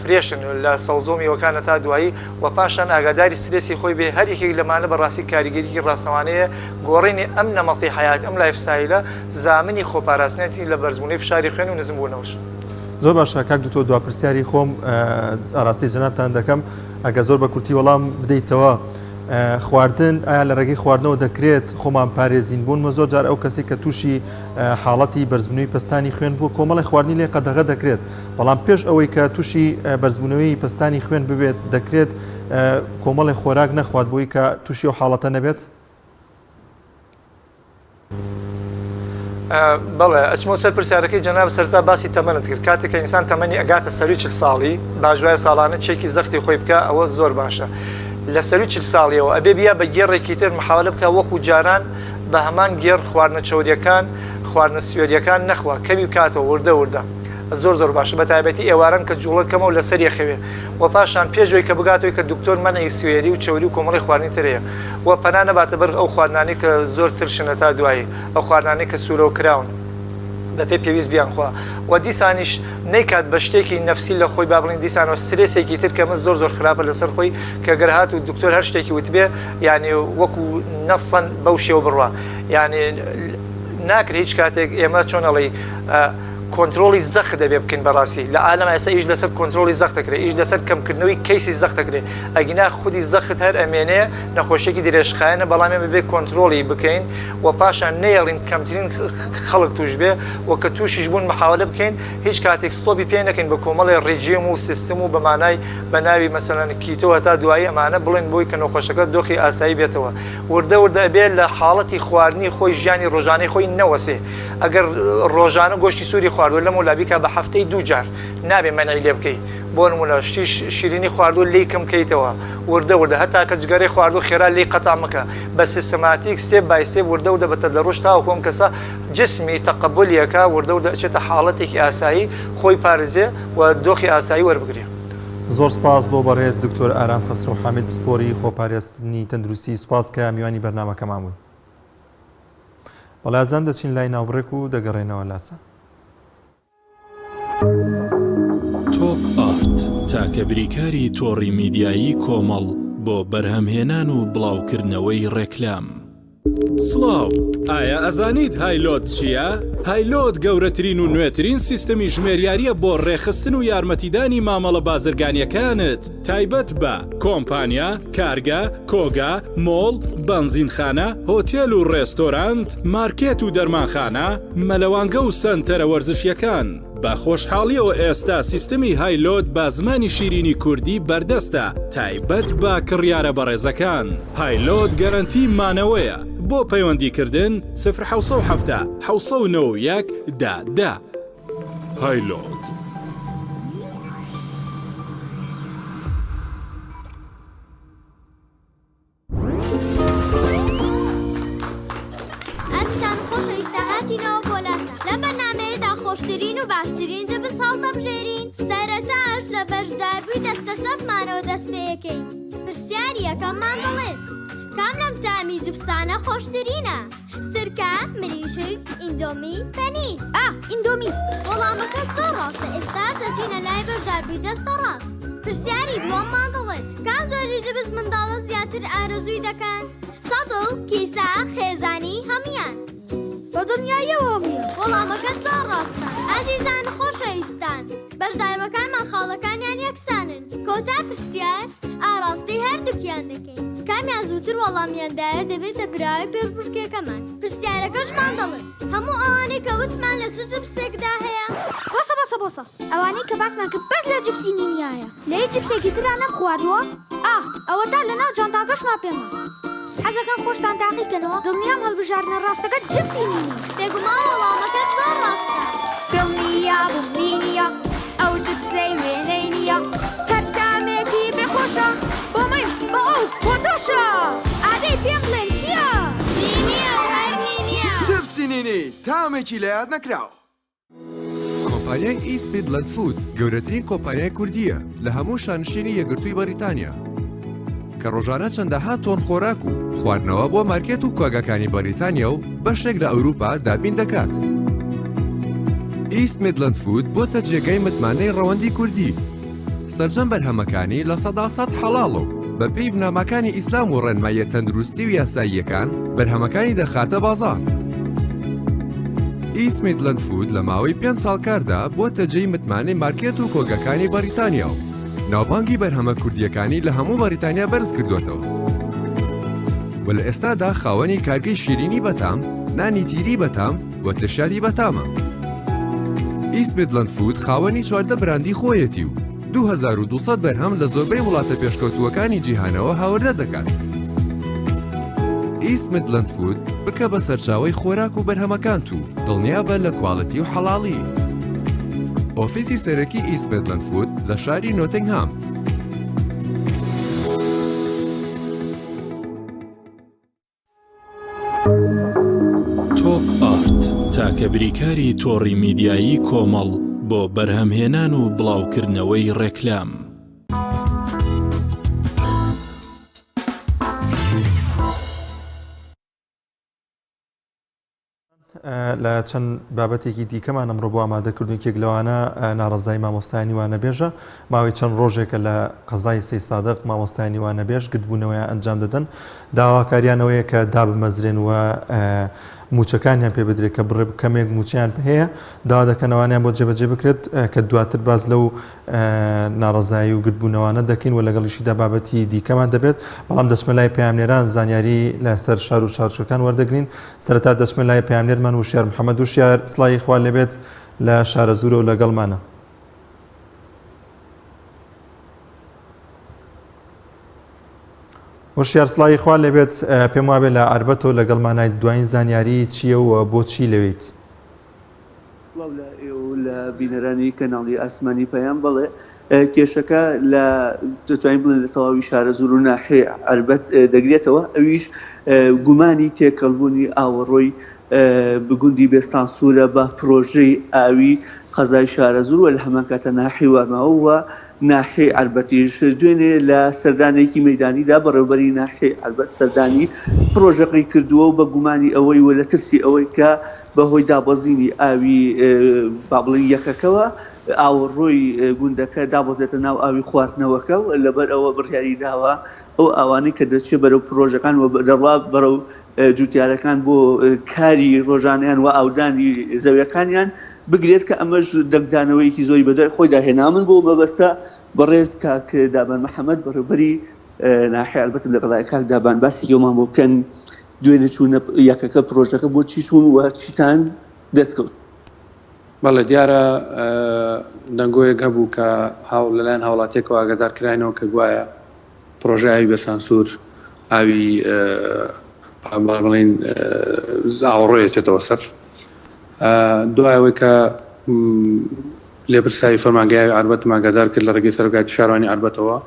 S2: fresh ن لە سەوزە و میوەکان هەتا دوایی و پاشان ئاگاداری سترێسی خۆی بێ هەر یەکێک لەمانە بەڕاستی کاریگەریی ڕاستەوانەیە گۆڕینی ئەم نەمەڵی حەیات ئەم lifestyle ە زامنی خۆپاراستنێتی لە بەرزبوونەوەی فشاری خوێن و نزمبوونەوەش.
S1: زۆر باشە کاک دکتۆر دوا پرسیاری خۆم ئاراستەی جەنابتان دەکەم ئەگەر زۆر بە کورتی وەڵام بدەیتەوە خواردن ئایا لە ڕێگەی خواردنەوە دەکرێت خۆمان پارێزین بوون مە زۆر جار ئەو کەسی کە تووشی حاڵەتی بەرزبوونەوەی پەستانی خوێن بووە کۆمەڵی خواردنی لێ قەدەغە دەکرێت بەڵام پێش ئەوەی کە تووشی بەرزبوونەوەی پەستانی خوێن ببێت دەکرێت کۆمەڵی خۆراک نەخوات بۆی کە تووشی ئەو حاڵەتە نەبێت؟
S2: بەڵێ ئەچمەوە سەر پرسیارەکەی جەناب سەرتا باسی تەمەنت کرد کاتێک کە ئینسان تەمەنی ئەگاتە سەروی 40 ساڵی باش وایە ساڵانە چێکی زەختی خۆی بکە ئەوە زۆر باشە. لە سەروی 40 ساڵیەوە ئەبێ بیا بە گێڕێکی تر محاولە بکا وەکو جاران بە هەمان گێڕ خواردنە چەوریەکان خواردنە سوێریەکان نەخوا کەمی بکاتەوە وردە وردە زۆر زۆر باشە بە تایبەتی ئێواران کە جوڵە کەمە و لەسەری ئەخەوێ و پاشان پێش ئەوەی کە بگاتەوەی کە دکتۆر مەنعی سوێری و چەوری و کۆمەڵی خواردنی تر هەیە و پەنا نەباتە بەر ئەو خواردنانەی کە زۆر ترشن هەتا دوایی ئەو خواردنانەی کە سوورەوە کراون بەپێی پێویست بیانخوا و دیسانیش نەیکات بە شتێکی نەفسی لە خۆی با بڵێین دیسانەوە سترێسێکی تر کە من زۆر زۆر خراپە لەسەر خۆی کە گەر هاتوو دکتۆر هەر شتێکی وتبێ یانی وەکو نەسەن بەو شێوە بڕوا یانی ناکرێ هیچ کاتێک ئێمە چۆن ئەڵێی کۆنترۆڵی زەخت دەبێ بکەین بەڕاستی لە عالەم ئێستا ئیش لەسەر کۆنترۆڵی زەخت دەکرێت ئیش لەسەر کەمکردنەوەی کەیسی زەخت دەکرێت ئەگینا خودی زەخت هەر ئەمێنێ نەخۆشیەکی درێژخایەنە بەڵام ئێمە بێ کۆنترۆڵی بکەین و پاشان نەیەڵین کەمترین خەڵک توش بێ و کە توشیش بوون محاولە بکەین هیچ کاتێک stop ی پێ نەکەین بە کۆمەڵێ ڕیجیم و سیستم و بە مانای بە ناوی مەسەلەن کیتۆ هەتا دوایی ئەمانە بڵێن بۆی کە نەخۆشەکە دۆخی ئاسایی بێتەوە وردە وردە ئەبێ لە حاڵەتی خواردنی خۆی ژیانی ڕۆژانەی خۆی نەوەسێ ئەگەر ڕۆژانە گۆشتی سووری خواردووە لەمەولا بیکا بە هەفتەی دوو جار نابێ مەنعی لێ بکەی بۆ نموونە شتی شیرینی خواردووە لێی کەم کەیتەوە وردە وردە هەتا کە جگەرەی خواردوو خێرا لێی قەتع مەکە بە سیستەماتیک step by step وردە وردە بە تەدەڕوج تاوەکو ئەم کەسە جسمی تەقەبولی ئەکا وردە وردە ئەچێتە حاڵەتێکی ئاسایی خۆی پارێزێ و دۆخی ئاسایی وەربگرێ.
S1: زۆر سپاس بۆ بەڕێز دکتۆر ئارام خەسرەو حامید پسپۆری خۆپارێزتنی تەندروستی سپاس کە میوانی بەرنامەکەمان بوون. بەڵێ ئازیزان دەچین لای ناوبڕێک و دەگەڕێنەوە لاتان.
S3: تۆپ ئارت تاکە بریکاری تۆڕی میدیایی کۆمەڵ بۆ بەرهەمهێنان و بڵاوکردنەوەی ڕێکلام. سڵاو، ئایا ئەزانیت هایلۆد چییە؟ هایلۆد گەورەترین و نوێترین سیستەمی ژمێریارییە بۆ ڕێکخستن و یارمەتیدانی مامەڵە بازرگانییەکانت تایبەت بە، کۆمپانیا، کارگە، کۆگا، مۆڵ، بەنزینخانە، هۆتێل و ڕێستۆرانت، مارکێت و دەرمانخانە، مەلەوانگە و سەنتەرە وەرزشییەکان. بە خۆشحاڵیەوە ئێستا سیستمی هایلۆد بە زمانی شیرینی کوردی بەردەستە تایبەت بە کڕیارە بەڕێزەکان. هایلۆد گەرەنتی مانەوەیە. بۆ پەیوەندی کردن، سفر 770 791 دە دە. هایلۆد.
S4: ئازیزان خۆشەویستە هاتینەوە بۆ لاتان لەم بەرنامەیەدا خۆشترین و باشترین جبس هەڵدەبژێرین سەرەتاش لە بەشداربووی دەستە چەپمانەوە دەست پێیەکەین پرسیاری یەکەممان دەڵێت کام لەم تامی جبسانە خۆشترینە سرکە، مریشک، ئیندۆمی، پەنیر. ئا، ئیندۆمی. وەڵامەکە زۆر ڕاستە، ئێستا دەچینە لای بەشداربووی دەستە ڕاست. پرسیاری دووەممان دەڵێت، کام جۆری جبس منداڵە زیاتر ئارەزووی دەکەن؟ سەتڵ، کیسە، خێزانی، هەموویان. بە دڵنیاییەوە هەموویان. وەڵامەکە زۆر ڕاستە. ئازیزان خۆشەویستان، بەشداربەکانمان خاڵەکانیان یەکسانن. کۆتا پرسیار ئاڕاستەی هەردووکیان دەکەین. کامیان زووتر وەڵامیان دایە دەبێتە براوەی پێشبڕکێکەمان. پرسیارەکەشمان دەڵێت، هەموو ئەوانەی کە وتمان لە چ جپسێکدا هەیە؟ بۆسە بۆسە بۆسە ئەوانەی کە باسمان کرد بەس لە جپسی نینیایە لە هیچ جپسێکی ترا نەمخواردووە؟ ئاه ئەوەتا لەناو جانتاکەشما پێما. حەزەکەن خۆشتان تاقی کەنەوە دڵنیام هەڵبژاردنە ڕاستەکە جپسی نینیە. بێگومان وەڵامەکەت زۆر ڕاستە. دڵنیابووم نینیە ئەو جپسەی وێنەی نییە هەر تامێکی بێ خۆشە بۆ من بۆ ئەو بۆ تۆشە ئادەی پێم بڵێن چییە؟ نینیە و هەر نینیە.
S5: جپسی نینی تامێکی لەیاد نەکراو.
S6: کۆمپانیای ئیست میدلەند فود گەورەترین کۆمپانیای کوردییە لە هەموو شانشینی یەکگرتووی بەریتانیا کە ڕۆژانە چەندەها تۆن خۆراک و خواردنەوە بۆ مارکێت و کۆگاکانی بەریتانیا و بەشێک لە ئەوروپا دابین دەکات. ئیست میدلەند فود بۆتە جێگای متمانەی ڕەوەندی کوردی. سەرجەم بەرهەمەکانی 100% حەڵاڵە و بەپێی بنەماکانی ئیسلام و ڕێنماییە تەندروستی و یاساییەکان بەرهەمەکانی دەخاتە بازاڕ. ئیست میدلەند فود لە ماوەی پێنج ساڵ کاردا بووەتە جێی متمانەی مارکێت و کۆگاکانی بەریتانیا و ناوبانگی بەرهەمە کوردییەکانی لە هەموو بەریتانیا بەرز کردووەتەوە و لە ئێستادا خاوەنی کارگەی شیرینی بەتام، نانی تیری بەتام و ترشیاتی بەتامە. ئیست میدلەند فود خاوەنی 14 براندی خۆیەتی و 2200 بەرهەم لە زۆربەی وڵاتە پێشکەوتووەکانی جیهانەوە هاوردە دەکات. ئیست میدلەند فود بکە بە سەرچاوەی خۆراک و بەرهەمەکانت و دڵنیابە لە quality و حەڵاڵی. ئۆفیسی سەرەکی ئیست میدلەند فود لە شاری نۆتنگهام.
S3: تاکە بریکاری تۆڕی میدیایی کۆمەڵ بۆ بەرهەمهێنان و بڵاوکردنەوەی ڕێکلام.
S1: لە چەند بابەتێکی دیکەمان ئەمڕۆ بۆ ئامادەکردن یەکێک لەوانە ناڕەزایی مامۆستایانی وانەبێژە ماوەی چەند ڕۆژێکە لە قەزای سەیسادق مامۆستایانی وانەبێژ گردبوونەوەیان ئەنجام دەدەن داواکاریانەوەیە کە دابمەزرێن و موچەکانیان پێ بدرێت کە بڕێ کەمێک موچیان هەیە داوا دەکەن ئەوانیان بۆ جێبەجێ بکرێت کە دواتر باس لەو ناڕەزایی و گردبوونەوانە دەکەین و لەگەڵیشیدا بابەتی دیکەمان دەبێت بەڵام دەچمە لای پەیامنێران زانیاری لەسەر شار و شارچەکان وەردەگرین سەرەتا دەچمە لای پەیامنێرمان وشیار محەمەد وشیار سڵاوی خوا لێبێت لە شارەزوورەوە لەگەڵمانە. وشیار سڵاوی خوا لێبێت پێم وابێ لە عەربەتەوە لەگەڵمانای دوایین زانیاری چییە و بۆچی لەوێیت؟
S7: سڵاو لە ئێوە و لە بینەرانی کەناڵی ئاسمانی پەیام. بەڵێ کێشەکە لە دەتوانین بڵێین لە تەواوی شارەزوور و ناحیەی عەربەت دەگرێتەوە، ئەویش گومانی تێکەڵبوونی ئاوەڕۆی گوندی بێستانسوورە بە پرۆژەی ئاوی قەزای شارەزوور و لە هەمان کاتە ناحیەی وارماوە و ناحیەی عەربەتیش. دوێنێ لە سەردانێکی مەیدانیدا بەڕێوەبەری ناحیەی عەربەت سەردانی پرۆژەکەی کردووە و بە گومانی ئەوەی و لە ترسی ئەوەی کە بە هۆی دابەزینی ئاوی با بڵێین یەکەکەوە ئاوەڕۆی گوندەکە دابەزێتە ناو ئاوی خواردنەوەکە و لەبەر ئەوە بڕیاری داوە ئەو ئاوانەی کە دەچێت بەرەو پرۆژەکان و دەڕوا بەرەو جوتیارەکان بۆ کاری ڕۆژانەیان و ئاودانی زەویەکانیان بگرێت کە ئەمەش دەنگدانەوەیەکی زۆری بەدوای خۆیدا هێنا. من بۆ مەبەستە بەڕێز کاک دابان محەمەد بەڕێوبەری ناحیە ئەلبەتم لەگەڵای کاک دابان باسێکی ئەومان بۆ بکەن دوێنێ چوونە یەکەکە پرۆژەکە بۆ چی چوون و چیتان دەستکەوت؟
S8: بەڵێ دیارە دەنگۆیەک هەبوو کە هاو لەلایەن هاوڵاتیەکەوە ئاگادار کراینەوە کە گوایە پڕۆژەی ئاوی بە سانسور ئاوی با بڵێین ئاوەڕۆی ئەچێتەوە سەر دوای ئەوەی کە لێپرسراوی فەرمانگەی ئاوی عەربەتم ئاگادار کرد لە ڕێگەی سەرۆکایەتی شارەوانی عەربەتەوە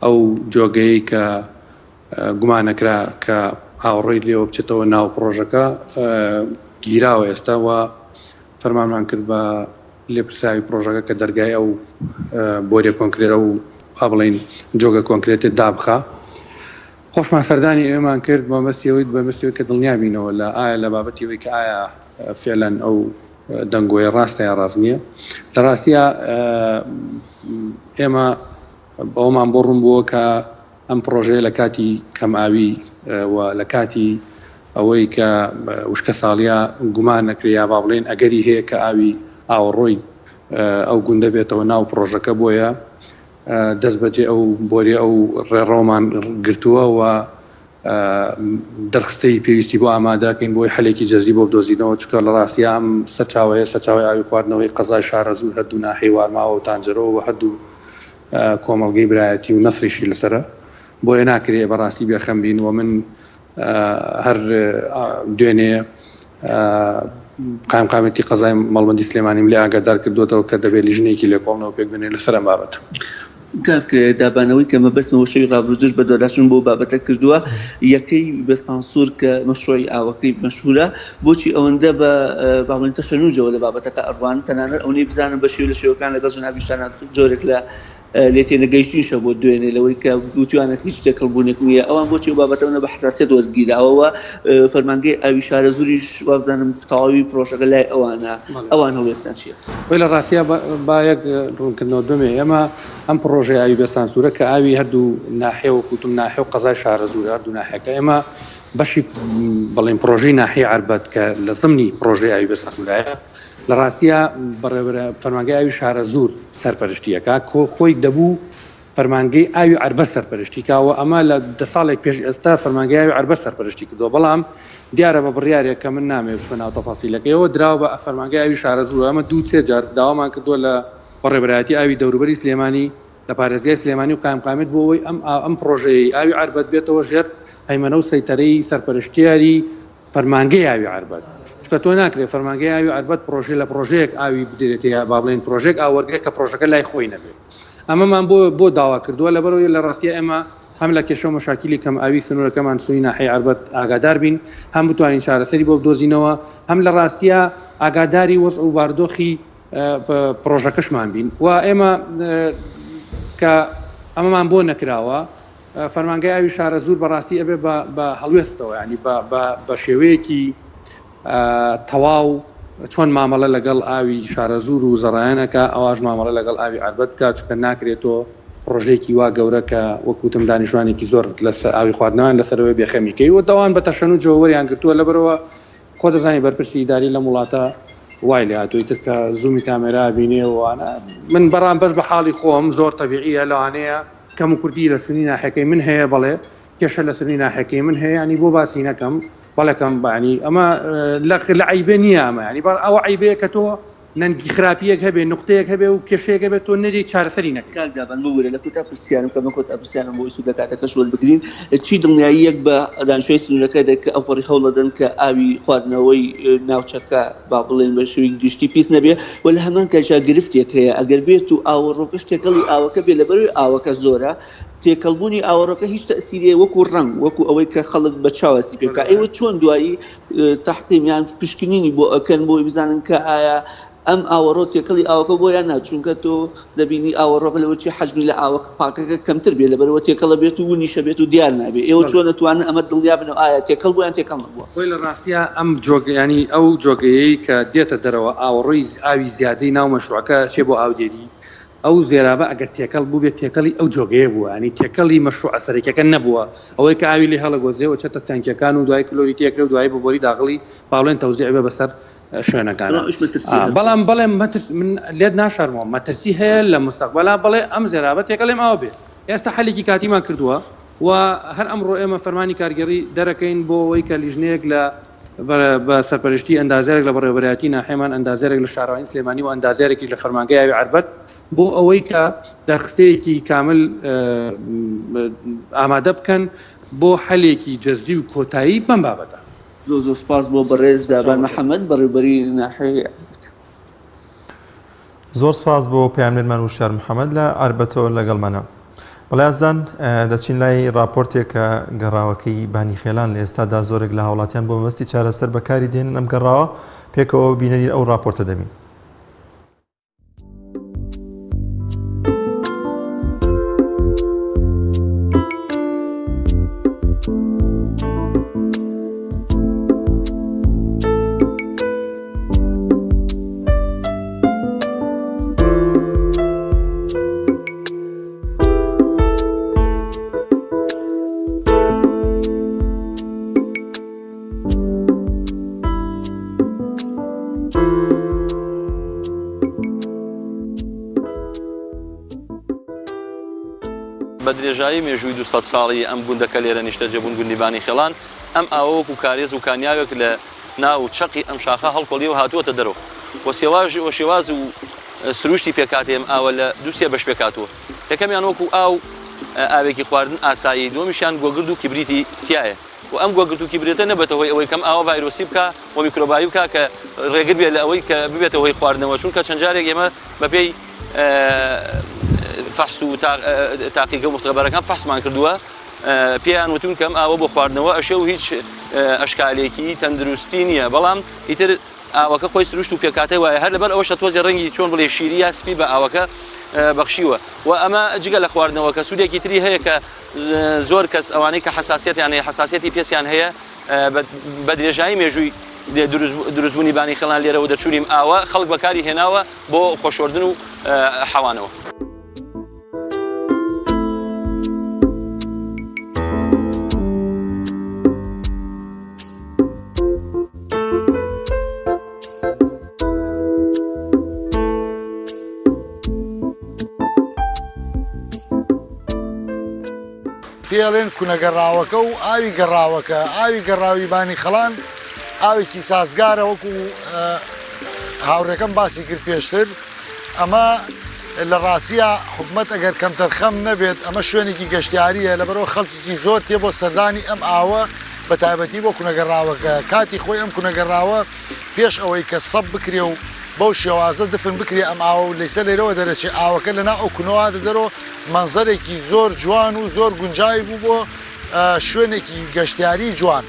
S8: ئەو جۆگەیەی کە گومانەکرا کە ئاوەڕۆی لێوە بچێتەوە ناو پڕۆژەکە گیراوە ئێستا و فەرمانمان کرد بە لێپرسراوی پڕۆژەکە کە دەرگای ئەو بۆریە کۆنکرێت ئەو با بڵێین جۆگە کۆنکرێتێ دابخا. خۆشمان سەردانی ئەوێمان کرد بە مەبەستی ئەوەی بە مەبەستی ئەوەی کە دڵنیا بینەوە لە ئایا لە بابەتی ئەوەی کە ئایا فعلەن ئەو دەنگۆیە ڕاستە یا ڕاست نییە. لە ڕاستیا ئێمە ئەوەمان بۆ ڕوون بووە کە ئەم پڕۆژەیە لە کاتی کەمئاوی و لە کاتی ئەوەی کە وشکەساڵییە گومان ئەکرێ یا با بڵێین ئەگەری هەیە کە ئاوی ئاوەڕۆی ئەو گوندە بێتەوە ناو پڕۆژەکە بۆیە دەستبەجێ ئەو بۆریە ئەو ڕێڕەومان گرتووە و دەرخستەی پێویستی بۆ ئامادەکەین بۆی حەلێکی جەزری بۆ بدۆزینەوە چونکە لە ڕاستیا ئەم سەرچاوەیە سەرچاوەی ئاوی خواردنەوەی قەزای شارەزوور هەردوو ناحیەی وارماوە و تانجەرۆ و هەردوو کۆمەڵگەی برایەتی و نەسریشی لەسەرە بۆیە ناکرێ بەڕاستی بێخەم بین و من هەر دوێنێ قایمقامێتی قەزای مەڵبەندی سلێمانیم لێ ئاگادار کردووەتەوە کە دەبێت لیژنەیەکی لێکۆڵنەوە پێک بێنێ لەسەر ئەم بابەتە.
S7: کاک دابانەوەی کە مەبەستمەوە شەوی ڕابردووش بەدواداچوون بۆ بابەتە کردووە یەکەی بێستانسوور کە مەشروعی ئاوەکەی مەشهوورە بۆچی ئەوەندە بە با بڵێین تەشەنوجەوە لە بابەتەکە ئەڕوانن تەنانەت ئەونەی بزانم بە شێوە لە شێوەکان لەگەڵ جەنابیشتانا جۆرێک لە لێ تێنەگەیشتنیش هەبووە دوێنێ لەوەی کە وتویانە هیچ تێکەڵبوونێک نییە ئەوان بۆچی ئەو بابەتەوە بە حەساسیەت وەرگیراوە و فەرمانگەی ئاوی شارەزووریش وابزانم تەواوی پرۆژەکە لای ئەوانە ئەوان هەڵوێستیان چییە؟
S8: خۆی لە ڕاستیا با یەک ڕوونکردنەوە بمێ ئێمە ئەم پڕۆژەی ئاوی بێسانسوورە کە ئاوی هەردوو ناحیە وەکو وتم ناحیە و قەزای شارەزوورە هەردوو ناحیەکە ئێمە بەشی بڵێن پڕۆژەی ناحیەی عەربەت کە لە زمنی پڕۆژەی ئاوی بێسانسوورایە لە ڕاستیا بەڕێوەبەرە فەرمانگەی ئاوی شارەزوور سەرپەرشتی ئەکا خۆی دەبوو فەرمانگەی ئاوی عەربەت سەرپەرشتی کا و ئەمە لە دە ساڵێک پێش ئێستا فەرمانگەی ئاوی عەربەت سەرپەرشتی کردووە بەڵام دیارە بە بڕیارێک کە من نامەوێت بچمە ناو تەفاسیلەکەیەوە دراوە بە فەرمانگەی ئاوی شارەزوور ئەمە دوو سێ جار داوامان کردووە لە بەڕێوەبەرایەتی ئاوی دەوروبەری سلێمانی لە پارێزگای سلێمانی و قایمقامیەت بۆ ئەوەی ئەم ئەم پڕۆژەیەی ئاوی عەربەت بێتەوە ژێر هەیمەنە و سەیتەرەی سەرپەرشتیاری فەرمانگەی ئاوی عەربەت چونکە تۆ ناکرێت فەرمانگەی ئاوی عەربەت پڕۆژەی لە پڕۆژەیەک ئاوی بدرێت یا با بڵێین پڕۆژەیەک ئاو وەرگرێت کە پڕۆژەکە لای خۆی نەبێت ئەمەمان بۆ بۆ داوا کردووە لەبەرئەوەی لە ڕاستیا ئێمە. هەم لە کێشە و مەشاکیلی کەم ئاوی سنوورەکەمان سنووری ناحیەی عەربەت ئاگادار بین، هەم بتوانین چارەسەری بۆ بدۆزینەوە، هەم لە ڕاستیا ئاگاداری وەزع و بارودۆخی پڕۆژەکەشمان بین و ئێمە کە ئەمەمان بۆ نەکراوە فەرمانگای ئاوی شارەزوور بەڕاستی ئەبێ بە هەڵوێستەوە ینی بە شێوەیەکی تەواو چۆن مامەڵە لەگەڵ ئاوی شارەزوور و زەڕایەن ئەکا ئەواش مامەڵە لەگەڵ ئاوی عەربەت بکا چونکە ناکرێت تۆ پڕۆژەیەکی وا گەورە کە وەک وتم دانیشتوانێکی زۆر لەسەر ئاوی خواردنەوەیان لەسەرەوەی بێخەمی کەی و دەوان بە تەشەنوجەوە وەریان گرتووە لەبەرئەوە خۆ دەزانی بەرپرسی ئیداری لەم وڵاتە وای لێ هاتووە ئیتر کە زوومی کامێرا بینێ و ئەوانە من بەڕام بەس بە حاڵی خۆم زۆر تەبیعیە لەوانەیە کەموکورتی لە سنی ناحیەکەی من هەیە بەڵێ کێشە لە سنی ناحیەکەی من هەیە ینی بۆ باسی نەکەم بەڵێکەم بانی ئەمە لە عیبێ نییە ئەمە ینی بەڵ ئەوە عیبەیە کە تۆ نەنگی خراپیەک هەبێ نقطەیەک هەبێ و کێشەیەک هەبێت تۆ نەری چارەسەری نەکەی.
S7: کاک دابان ببورە لە کۆتا پرسیارم کە من کۆتا پرسیارم بۆ سوود لە کاتەکەش وەربگرین چی دڵنیاییەک بە دانیشتوانی سنوورەکە دەکەن کە ئەوپەڕی هەوڵەدەن کە ئاوی خواردنەوەی ناوچەکە با بڵێن بە شێوەی گشتی پیس نەبێ و لە هەمان کاتیشا گرفتێک هەیە ئەگەر بێت و ئاوەڕۆکەش تێکەڵی ئاوەکە بێ لەبەرئەوەی ئاوەکە زۆرە تێکەڵبوونی ئاوەڕۆکە هیچ تەئسیرێ وەکو ڕەنگ وەکو ئەوەی کە خەڵک بە چاو هەستی پێ بکا ئێوە چۆن دوایی تەحقیم یان پشکنینی بۆ ئەکەن بۆی بزانن کە ئایا ئەم ئاوەڕۆ تێکەڵی ئاوەکە بۆ یان نا چونکە تۆ دەبینی ئاوەڕۆکە لەوە چی حەجمی لە ئاوەکە پاکەکە کەمتر بێ لەبەرەوە تێکەڵە بێت و ونیشە بێت و دیار نابێ ئێوە چۆن ئەتوانن ئەمە دڵنیا بنەوە ئایا تێکەڵ بووە یان تێکەڵ نەبووە؟
S8: خۆی لە ڕاستیا ئەم جۆگە یانی ئەو جۆگەیەی کە دێتە دەرەوە ئاوەڕۆی ئاوی زیادەی ناو مەشروعەکە ئەچێ بۆ ئاودێری ئەو زێرابە ئەگەر تێکەڵ بووبێت تێکەڵی ئەو جۆگەیە بووە یانی تێکەڵی مەشروعە سەرەکیەکە نەبووە ئەوەی کە ئاوی لێ هەڵەگۆزرێ و ئەچێتە تەنکیەکان و دوای کلۆری تێکرێ و دوایی بە بۆری داغڵی با بڵێن تەوزیع بێ بەسەر شوێنەکانا
S7: بەڵام ئەویش مەترسی هەبوو.
S8: بەڵام بەڵێ مەترس من لێت ناشارمەوە مەترسی هەیە لە مستەقبەلا بەڵێ ئەم زێرابە تێکەڵی ئەم ئاوە بێ ئێستا حەلێکی کاتیمان کردووە و هەر ئەمڕۆ ئێمە فەرمانی کارگێڕی دەرەکەین بۆ ئەوەی کە لیژنەیەک لە بە سەرپەرشتی ئەندازیارێک لە بەڕێوەبەرایەتی ناحیەمان، ئەندازیارێک لە شارەوانی سلێمانی و ئەندازیارێکیش لە فەرمانگەی ئاوی عەربەت بۆ ئەوەی کە دەرخستەیەکی کامل ئامادە بکەن بۆ حەلێکی جەزری و کۆتایی بەم بابەتە.
S7: زۆر زۆر سوپاس بۆ بەڕێز دابان محەمەد بەڕێوبەری ناحیەی عەربەت.
S1: زۆر سپاس بۆ پەیامنێرمان وشیار محەمەد لە عەربەتەوە لەگەڵمانە. بەڵێ ئازیزان دەچین لای راپۆرتێک کە گەڕاوەکەی بانی خێلان لە ئێستادا زۆرێک لە هاوڵاتیان بۆ مەبەستی چارەسەر بەکاری دێنن ئەم گەڕاوە پێکەوە بینەری ئەو راپۆرتە دەبین.
S9: بە درێژایی مێژووی 200 ساڵی ئەم گوندەکە لێرە نیشتەجێ بوون گوندی بانی خێڵان ئەم ئاوە وەکو کارێز و کانیاوێک لە ناو چەقی ئەم شاخە هەڵکۆڵیەوە هاتووەتە دەرەوە و سێواژ و شێواز و سروشتی پێکهاتەی ئەم ئاوە لە دوو سێ بەش پێکهاتووە یەکەمیان وەکو ئاو ئاوێکی خواردن ئاسایی دووەمیشیان گۆگرد و کبریتی تیایە و ئەم گۆگرد و کبریتە نەبێتە هۆی ئەوەی کەم ئاوە ڤایرۆسی بکا و میکرۆبایی بکا کە ڕێگر بێت لە ئەوەی کە ببێتە هۆی خواردنەوە چونکە چەند جارێک ئێمە بەپێی فەحس و تاقیگە و مختبەرەکان فەحسمان کردووە پێیان وتون کەم ئاوە بۆ خواردنەوە ئەشێ و هیچ ئەشکالێکی تەندروستی نییە بەڵام ئیتر ئاوەکە خۆی سروشت و پێکاتەی وایە هەر لەبەر ئەوەشە تۆزێ ڕەنگی چۆن بڵێ شیری یا سپی بە ئاوەکە بەخشیوە و ئەمە جگە لە خواردنەوە کە سوودێکی تری هەیە کە زۆر کەس ئەوانەی کە حساسیەتیان هەیە حساسیەتی پێسیان هەیە بە درێژایی مێژووی دروستبوونی بانی خێڵان لێرەوە دەچوونیم ئاوە خەڵک بەکاری هێناوە بۆ خۆشۆردن و حەوانەوە.
S10: پێڵێن کونە گەڕاوەکە و ئاوی گەڕاوەکە ئاوی گەڕاوی بانی خەڵان ئاوێکی سازگارە وەکو هاوڕێکەم باسی کرد پێشتر ئەمە لە ڕاستیا حکومەت ئەگەر کەمتەرخەم نەبێت ئەمە شوێنێکی گەشتیاریە لەبەرەوە خەڵکیکی زۆر تێ بۆ سەردانی ئەم ئاوە بە تایبەتی بۆ کونەگەڕاوەکە کاتی خۆی ئەم کونەگەڕاوە پێش ئەوەی کە سەب بکرێ و. بەو شێوازە دفن بکرێ ئەم ئاوە و لەیسە لێرەوە دەرەچێ ئاوەکە لەناو ئەو کونەوە هاتە دەرەوە مەنزەرێکی زۆر جوان و زۆر گونجاوی بوو بۆ شوێنێکی گەشتیاری جوان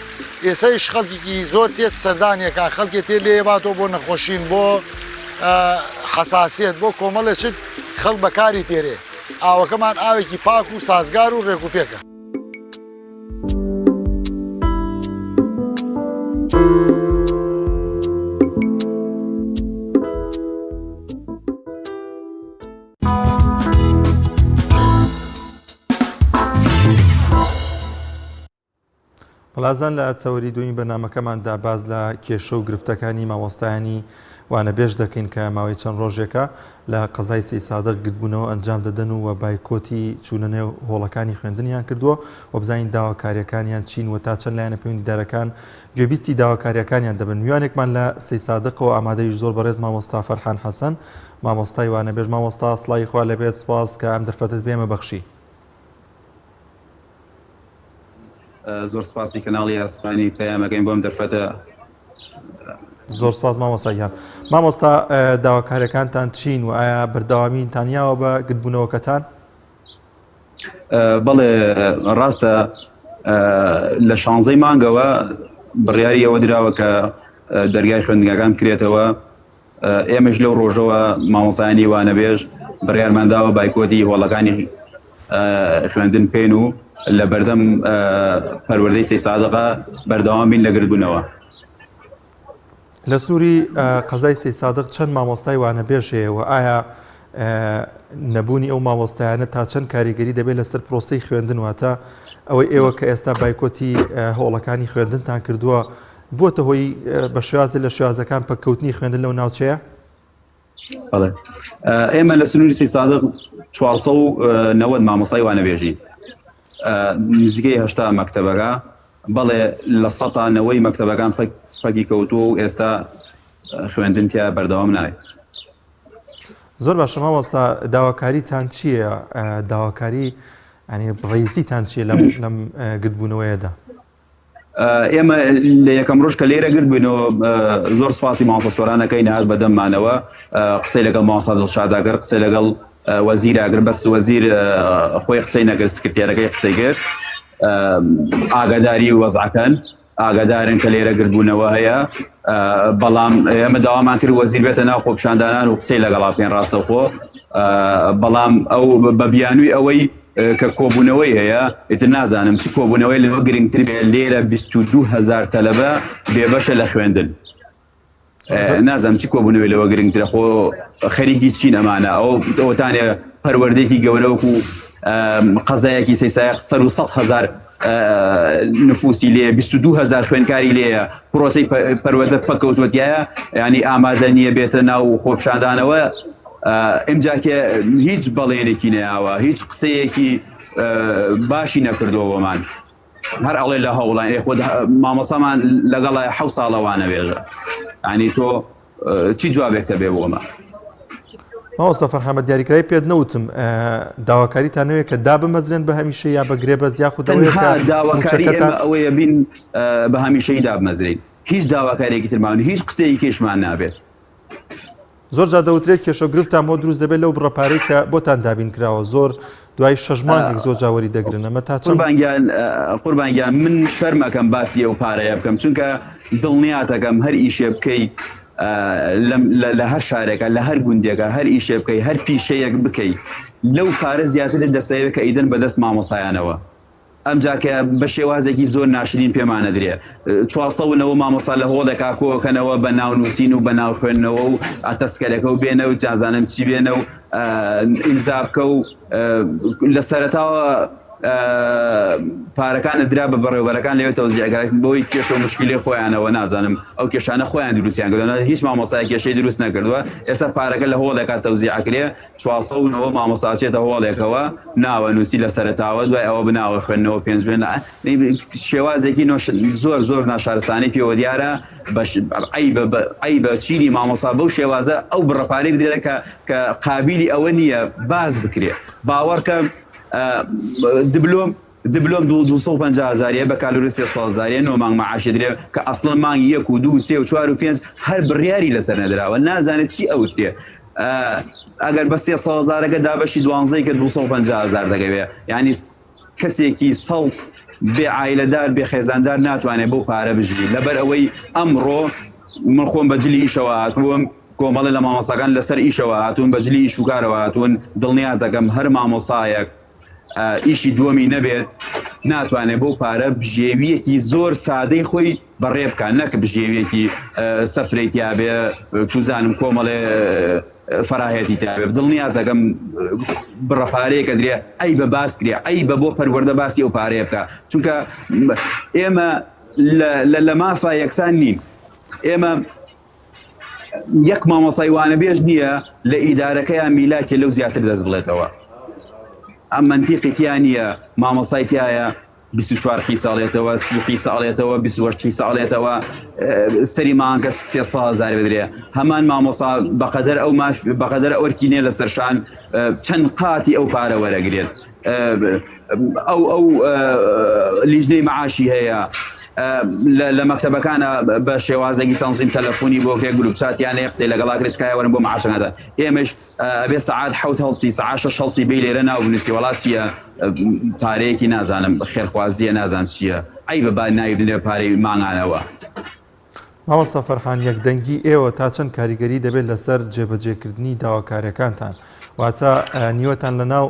S10: ئێسەیش خەڵکیکی زۆر تێت سەردانیەکە خەڵکێ تێ لێ باتەوە بۆ نەخۆشین بۆ حەساسیەت بۆ کۆمەڵێ چت خەڵک بەکاری تێرێ ئاوەکەمان ئاوێکی پاک و سازگار و ڕێک و پێکە.
S1: بەڵازان لە چەوەری دووەمی بەرنامەکەماندا باس لە کێشە و گرفتەکانی مامۆستایانی وانەبێژ دەکەین کە ماوەی چەند ڕۆژێکە لە قەزای سەیسادق گردبوونەوە ئەنجام دەدەن و بایکۆتی چوونە نێو هۆڵەکانی خوێندنیان کردووە و بزانین داواکاریەکانیان چین و تا چەند لایەنە پەیوەندیدارەکان گوێبیستی داواکاریەکانیان دەبن. میوانێکمان لە سەیسادقەوە ئامادەیش زۆر بەڕێز مامۆستا فەرحان حەسەن مامۆستای وانەبێژ مامۆستا سڵاوی خوا لێبێت سوپاس کە ئەم دەرفەتەت پێمە بەخشی.
S11: زۆر سپاسی کەناڵی ئاسمانی پەیامەکەین بۆم دەرفەتە.
S1: زۆر سپاس مامۆستا گیان. مامۆستا داواکاریەکانتان چین و ئایا بەردەوامینتان یاوە بە گردبوونەوەکەتان؟
S11: بەڵێ ڕاستە لە شانزەی مانگەوە بڕیاری ئەوە دراوە کە دەرگای خوێندنگاکان بکرێتەوە ئێمەش لەو ڕۆژەوە مامۆسایانی وانەبێژ بڕیارمان داوە بایکۆتی هۆڵەکانی خوێندن بکەین و لە بەردەم پەروەردەی سەیسادقە بەردەوام بین لە گردبوونەوە.
S1: لە سنووری قەزای سەیسادق چەند مامۆستای وانەبێژ هەیە و ئایا نەبوونی ئەو مامۆستایانە تا چەند کاریگەری دەبێت لەسەر پرۆسەی خوێندن واتە ئەوەی ئێوە کە ئێستا بایکۆتی هۆڵەکانی خوێندنتان کردووە بووەتە هۆی بە شێوازێ لە شێوازەکان پەککەوتنی خوێندن لەو ناوچەیە؟
S11: بەڵێ ئێمە لە سنووری سەیسادق 490 مامۆستای وانەبێژین نزیکەی هەشتا مەکتەبەکە بەڵێ لە سەتا نەوەی مەکتەبەکان پەکی کەوتووە و ئێستا خوێندن تیا بەردەوام نابێت.
S1: زۆر باشە مامۆستا داواکاریتان چییە داواکاری ینی ڕیزیتان چییە لەم لەم گردبوونەوەیەدا؟
S11: ئێمە لە یەکەم ڕۆژ کە لێرە گرد بووینەوە زۆر سپاسی مامۆستا سۆرانەکەی نهات بەدەممانەوە قسەی لەگەڵ مامۆستا دڵشادا کرد قسەی لەگەڵ وەزیرا کرد بەس وەزیر خۆی قسەی نەکرد سکرتێرەکەی قسەی کرد ئاگاداری وەزعەکەن ئاگادارن کە لێرە گردبوونەوە هەیە بەڵام ئێمە داوامان کرد وەزیر بێتە ناو خۆپیشاندانان و قسەی لەگەڵا بکەین ڕاستەوخۆ بەڵام ئەو بە بیانووی ئەوەی کە کۆبوونەوەی هەیە ئیتر نازانم چ کۆبوونەوەی لەوە گرنگتر بێ لێرە 22 هزار تەلەبە بێبەشە لە خوێندن نازانم چ کۆبوونەوەی لەوە گرنگترە خۆ خەریکی چین ئەمانە ئەو ئەوتانێ پەروەردەیەکی گەورە وەکو قەزایەکی سەیسایق سەر و هزار نفوسی لێ 22 هزار خوێنکاری لێیە پرۆسی پەروەردە پەکەوتوەتایە ینی ئامادە نییە بێتە ناو خۆپشاندانەوە ئمجا کێ هیچ بەڵێنێکی نەیاوە هیچ قسەیەکی باشی نەکردووە بۆمان هەر ئەڵێ لە هەوڵان ئێ خۆ مامۆسامان لەگەڵ حە ساڵە وانەبێژە ینی تۆ چی جوابێکتە بێ بۆمە
S1: مامۆستا فەرحان بە دیاریکراوی پێت نەوتم داواکاریتان نوێ کە دابمەزرێن بە هەمیشە یا بە گرێبەست یاخود ئەوەیە کە
S11: داواکاری ئێمە ئەوەیە بین بە هەمیشەی دابمەزرین هیچ داواکارێکی ترمان هیچ قسەیەکیشمان نابێت
S1: زۆر جار دەوترێت کێشە و گرفتان بۆ دروست دەبێت لەو بڕە پارەی کە بۆتان دابین کراوە زۆر دوای شەش مانگێک زۆر جاوەری دەگرن ئەمە تا چەند
S11: قوربانگیان قوربانگیان من شەرمەکەم باسی ئەو پارەیە بکەم چونکە دڵنیاتەکەم هەر ئیشێ بکەی لە هەر شارێکە لە هەر گوندێکە هەر ئیشێ بکەی هەر پیشەیەک بکەی لەو پارە زیاتر دەسەوێت کە ئیدەن بەدەست مامۆسایانەوە ئەمجا کە بە شێوازێکی زۆر ناشرین پێمان ئەدرێ 490 مامۆستا لە هۆڵێکا کۆکەنەوە بە ناو نووسین و بە ناو خوێندنەوە و تەسکەرەکە و بێنە و جازانم چی بێنە و ئیمزا بکە و لە سەرەتاوە پارەکانە درا بە بەڕێوبەرەکان لەوێ تەوزیعەکە بۆی کێشە و مشکلی خۆیانەوە نازانم ئەو کێشانە خۆیان دروستیان کردووە هیچ مامۆستای کێشەی دروست نەکردووە ئێستا پارەکە لە هۆڵێکا تەوزیعەکرێ 490 مامۆستا ئەچێتە هۆڵێکەوە ناوە نووسی لە سەرەتاوە دوای ئەوە بناوە خوێندنەوە پێنج بێن شێوازێکی نۆش زۆر زۆر ناشارستانی پێوە دیارە بەش عیبە عیبە چینی مامۆستا بەو شێوازە ئەو بڕە پارەی بدرێت کە کە قابیلی ئەوە نییە باز بکرێ باوەڕکە دبلۆم. دبلۆم 250 هەزاریە بەکالۆریۆس 300 هەزاریە نۆ مانگ مەعاشی درێ کە ئەسڵەن مانگی یەک و دوو و سێ و چوار و پێنج هەر بڕیاری لەسەر نەدراوە نازانێت چی ئەوترێ ئەگەر بە 300 هەزارەکە دابەشی دوانزەی کە 250 هەزار دەگەوێ یعنی کەسێکی سەڵت بێ عایلەدار بێ خێزاندار ناتوانێت بەو پارە بژی لەبەر ئەوەی ئەمڕۆ من خۆم بە جلی ئیشەوە هاتووم کۆمەڵێ لە مامۆستاکان لەسەر ئیشەوە هاتوون بە جلی ئیش و کارەوە هاتوون دڵنیات دەکەم هەر مامۆسایەک ئیشی دووەمی نەبێت ناتوانێت بەو پارە بژێویەکی زۆر سادەی خۆی بەڕێ بکە نەک بژێویەکی سەفرەی تیابێ چوزانم کۆمەڵێ فەراهێتی تیابێ دڵنیات دەکەم بڕە پارەیەکە درێ ئەی بە باس کرێ ئەی بە بۆ پەروەردە باسی ئەو پارەیە بکە چونکە ئێمە لە مافا یەکسان نین ئێمە یەک مامۆسای وانەبێژ نییە لە ئیدارەکەیان میلاکێ لەو زیاتر دەست بڵێتەوە ئەم مەنتیقی تیا نییە مامۆسای تایە 24 حیساڵێتەوە سی حیساڵێتەوە 28 حیساڵێتەوە سەری مانگە 300 هزار بدرێ هەمان مامۆسا بەقەدەر ئەو ماف بەقەدەر ئەورکی نیە لەسەر شان چەند قاتی ئەو پارە وەرەگرێت ئەو ئەو لیژنەی معاشی هەیە لە مەکتەبەکانە بە شێوازێکی تەنزیم تەلەفۆنی بۆ کرێ گروپ چاتیان هەیە قسەی لەگەڵا کرێت تکایە وەرن بۆ معاشەکاندا ئێمەش ئەبێ سەعات حەوت هەڵسی سەعات شەش هەڵسی بێی لێرە ناو بنووسی وەڵا چییە پارەیەکی نازانم خێرخوازیە نازان چییە عەیبە با ناوی بنرێ پارەی مانگانەوە.
S1: مامۆستا فەرحان یەکدەنگی ئێوە تا چەند کاریگەری دەبێت لەسەر جێبەجێکردنی داواکاریەکانتان واتە نیوەتان لە ناو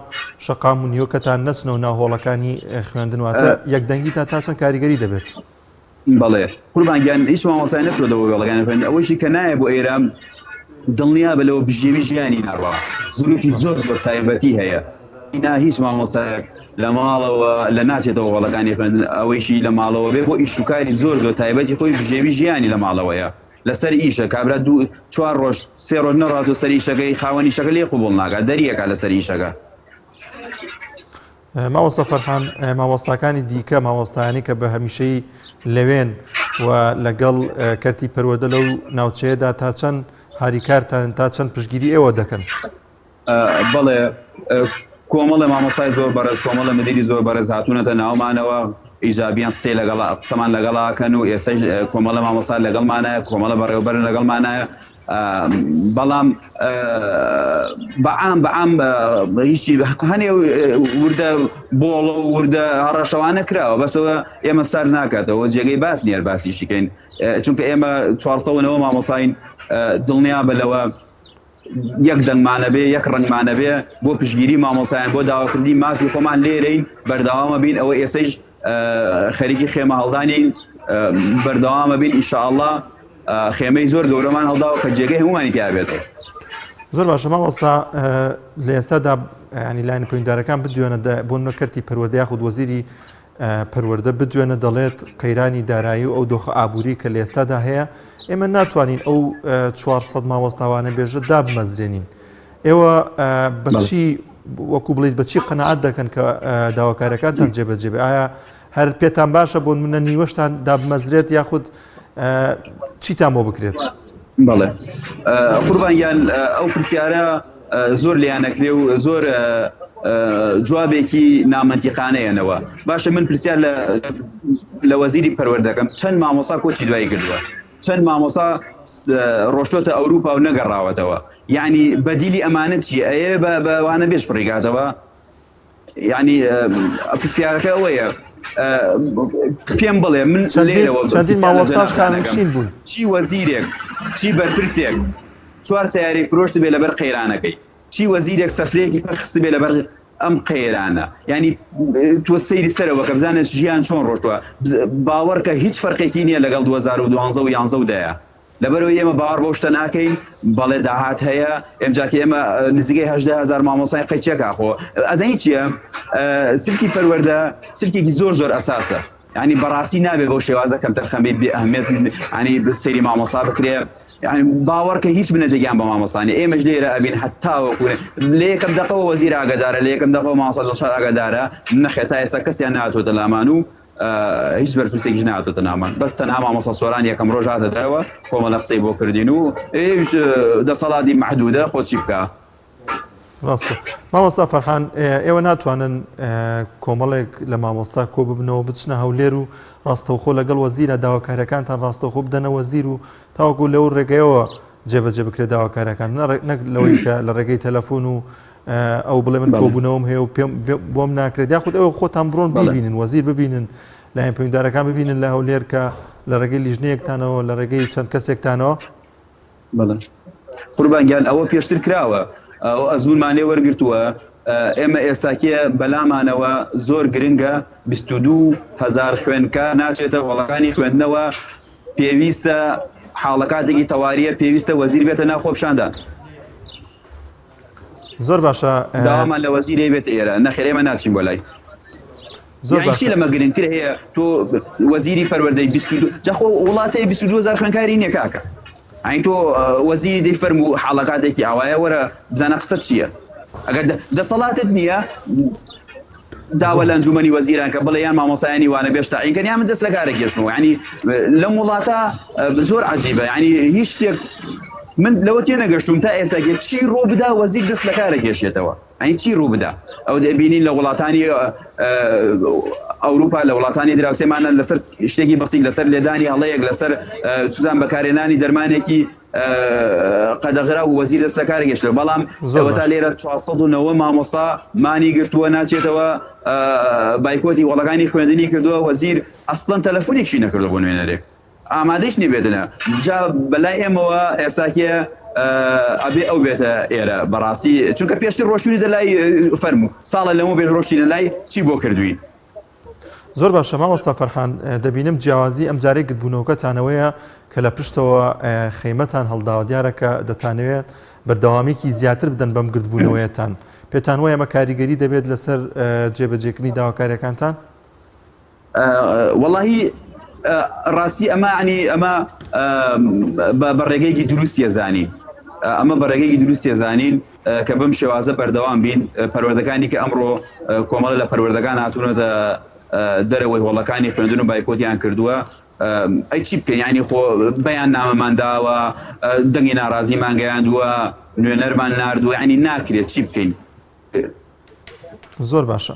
S1: شەقام و نیوەکەتان نەچنەوە ناو هۆڵەکانی خوێندن واتە یەکدەنگی تا تا چەند کاریگەری دەبێت؟
S11: بەڵێ قوربان گیان هیچ مامۆستای نەچۆتەوە وێڵەکانی خوێندن ئەوەیشی کە نایە بۆ ئێرە دڵنیا بە لەوە بژێوی ژیانی ناڕوا زروفی زۆر زۆر تایبەتی هەیە نا هیچ مامۆستایەک لە ماڵەوە لە ناچێتەوە هۆڵەکانی خوێندن ئەوەیشی لە ماڵەوە بێ بۆ ئیش و کاری زۆر زۆر تایبەتی خۆی بژێوی ژیانی لە ماڵەوەیە لەسەر ئیشە کابرا دوو چوار ڕۆژ سێ ڕۆژ نەڕاتەوە سەر ئیشەکەی خاوەن ئیشەکە لێ قبوڵ ناکات دەریەکا لەسەر ئیشەکە.
S1: مامۆستا فەرحان مامۆستاکانی دیکە مامۆستایانی کە بە هەمیشەی لەوێن و لەگەڵ کەرتی پەروەردە لەو ناوچەیەدا تا چەند هاریکارتان تا چەند پشتگیری ئێوە دەکەن؟
S11: بەڵێ کۆمەڵە مامۆستای زۆر بەڕێز کۆمەڵە مدیری زۆر بەڕێز هاتوونەتە ناومانەوە ئیجابیان قسەی لەگەڵ قسەمان لەگەڵاکەن و ئێستا کۆمەڵە مامۆستا لەگەڵمانە کۆمەڵە بەڕێوبەرن لەگەڵمانە بەڵام بەعام بەعام هیچی هەنێ وردە بۆڵە و وردە هەڕەشەوانە کراوە بەسەوە ئێمە سەر ناکاتەوە جێگەی باس نییە باسیشیکەین چونکە ئێمە 490 مامۆساین دڵنیا بە لەوە یەک دەنگمانەبێ یەک ڕەنگمانەبێ بۆ پشگیری مامۆسایان بۆ داواکردنی مافی خۆمان لێرەین بەردەوامە بین ئەوە ئێسەیش خەریکی خێمە هەڵدانین بەردەوامە بین ئیشاءاللە خێمەی زۆر گەورەمان هەڵداوە کە جێگەی هەموومانی تیا بێتەوە.
S1: زۆر باشە مامۆستا لە ئێستادا ینی لایەنە پەیوەندیدارەکان بدوێنە بۆ نمونە کەرتی پەروەردە یاخود وەزیری پەروەردە بدوێنە دەڵێت قەیرانی دارایی و ئەو دۆخە ئابووری کە لە ئێستادا هەیە ئێمە ناتوانین ئەو 400 مامۆستاوانە بێژە دابمەزرێنین ئێوە بەچی وەکو بڵیت بەچی قەنەعات دەکەن کە داواکارەکانتان جێبەجێ بێ ئایا هەر پێتان باشە بۆ منە نیوەشتان دابمەزرێت یاخود چیتان بۆ بکرێت؟
S11: بەڵێ قوربان گیان ئەو پرسیارە زۆر لیان نەکرێ و زۆر جوابێکی نامەنتیقانەیەنەوە باشە من پرسیار لە لە وەزیری پەروەردەکەم چەند مامۆسا کۆچی دوایی کردووە چەند مامۆسا ڕۆشتۆتە ئەوروپا و نەگەڕاوەتەوە یعنی بەدیلی ئەمانە چیە ئەیەوێ بە وانە بێژ پڕیکاتەوە یعنی پرسیارەکە ئەوەیە پێم بڵێ من لێرەوە
S1: چەندین مامۆستاش خانەنشین بوون
S11: چی وەزیرێک چی بەرپرسێک چوار سیارەی فرۆشت بێ لەبەر قەیرانەکەی چی وەزیرێک سەفرەیەکی پەخست بێ لەبەر ئەم قەیرانە ینی تۆ سەیری سەرەوە کە بزانێت ژیان چۆن ڕۆشتوە باوەڕکە هیچ فەرقێکی نییە لەگەڵ 2012 و 11 و دەیە لەبەرئەوەی ئێمە باوەڕ بەو شتە ناکەین، بەڵێ داهات هەیە، ئێمجا کە ئێمە نزیکەی 18 هەزار مامۆستای قەیچێکا خۆ ئەزانی چییە سلکی پەروەردە سلکێکی زۆر زۆر ئەساسە ینی بەڕاستی نابێ بەو شێوازە کەمتەرخەمی بێ ئەهمیەت ینی سەیری مامۆستا بکرێ یعنی باوەڕکە هیچ بنەتێکیان بە مامۆستانی ئێمەش لێرە ئەبین هەتاوەکو لە یەکەم دەقەوە وەزیر ئاگادارە لە یەکەم دەقەوە مامۆستا دڵشاد ئاگادارە نەخێر تا ئێستا کەسیان نهاتووەتە لامان و هیچ بەرپرسێکیش نهاتۆتە ناومان بەس تەنها مامۆستا سۆران یەکەم ڕۆژ هاتە دەرەوە کۆمەڵە قسەی بۆ کردین و ئێویش دەسەڵاتی مەحدودە خۆ چی بکا.
S1: ڕاستە مامۆستا فەرحان ئێوە ناتوانن کۆمەڵێک لە مامۆستا کۆ ببنەوە بچنە هەولێر و ڕاستەوخۆ لەگەڵ وەزیرە داواکاریەکانتان ڕاستەوخۆ بدەنە وەزیر و تاوەکو لەو ڕێگەیەوە جێبەجێ بکرێت داواکارەکان نەک لەوەی کە لە ڕێگەی تەلەفۆن و ئەو بڵێ من کۆبوونەوەم هەیە و پێم بۆم ناکرێت یاخود ئەوە خۆتان بڕۆن ببینن وەزیر ببینن لایەن پەیوەندارەکان ببینن لە هەولێر کە لە ڕێگەی لیژنەیەکتانەوە لە ڕێگەی چەند کەسێکتانەوە
S11: بەڵێ قوربان گیان ئەوە پێشتر کراوە ئەو ئەزمونمان لێ وەرگتووە ئێمە ئێساکێ بەلامانەوە زۆر گرنگە 22 هزار خوێنکار ناچێتە هۆڵەکانی خوێندنەوە پێویستە حاڵەکاتێکی تەواریە پێویستە وەزیر بێتە ناو خۆپیشاندان.
S1: زۆر باشە
S11: داوامان لە وەزیرێ بێت ئێرە نەخێر ئێمە ناچین بۆ لای زۆر باشە لەمە گرنگتر هەیە تۆ وەزیری پەروەردەی 22 جاخۆ وڵاتەی 22000 خوێندکاری نییە کاکە ئەین تۆ وەزیری دەی فەرموو حاڵەکاتێکی ئاوایە وەرە بزانە قسە چییە ئەگەر دەسەڵاتت نییە داوا لە ئەنجومەنی وەزیران کە بڵێ یان مامۆستایانی وانەبێژ تەعین کەن یان من دەست لە کارە کێشمەوە یعنی لەم وڵاتە زۆر عجیبە یعنی هیچ شتێک من لەوە تێنەگەشتوم تا ئێستا چی ڕوو بدا وەزیر دەست لە کارە کێشێتەوە ئەی چی ڕوو بدا ئەو دەبینین لە وڵاتانی ئەوروپا لە وڵاتانی دراوسێمانە لەسەر شتێکی بەسیت لەسەر لێدانی هەڵەیەک لەسەر چزان بەکارێنانی دەرمانێکی قەدەغرا و وەزیر دەست لەکار گەشتەوە بەڵام ئەوەتا لێرە 490 مامۆستا مانی گرتووە ناچێتەوە بایکۆتی وەڵەکانی خوێندنی کردووە وەزیر ئەسڵەن تەلەفۆنێکی نەکردو بۆ نوێنەرێک ئامادەش نەبێتنە جا بەلای ئێمەوە ئێساکێ ئەبێ ئەو بێتە ئێرە بەڕاستی چونکە پێشتر ڕۆشتونی دەلای فەرموو ساڵە لەمە بێت ڕۆشتینە لای چی بۆ کردوین
S1: زۆر باشە مامۆستا فەرحان دەبینم جیاوازی ئەم جارەی گردبوونەوەکەتانەوەیە کە لە پشتەوە خەیمەتان هەڵداوە دیارە کە دەتانەوێت بەردەوامیکی زیاتر بدەن بەم گردبوونەوەیەتان پێتان وایە ئەمە کاریگەری دەبێت لەسەر جێبەجێکردنی داواکاریەکانتان؟
S11: وەڵاهی ڕاستی ئەمە عنی ئەمە بە ڕێگەیەکی دروستیە زانین ئەمە بە ڕێگەیەکی دروستیە زانین کە بەم شێوازە بەردەوام بین پەروەردەکانی کە ئەمڕۆ کۆمەڵە لە پەروەردەکان هاتوونەتە دەرەوەی هۆڵەکانی خوێندن و بایکۆتیان کردووە ئەی چی بکەین ینی خۆ بەیان نامەمان داوە دەنگی ناڕازیمان گەیاندووە نوێنەرمان ناردووە ینی ناکرێت چی بکەین
S1: زۆر باشە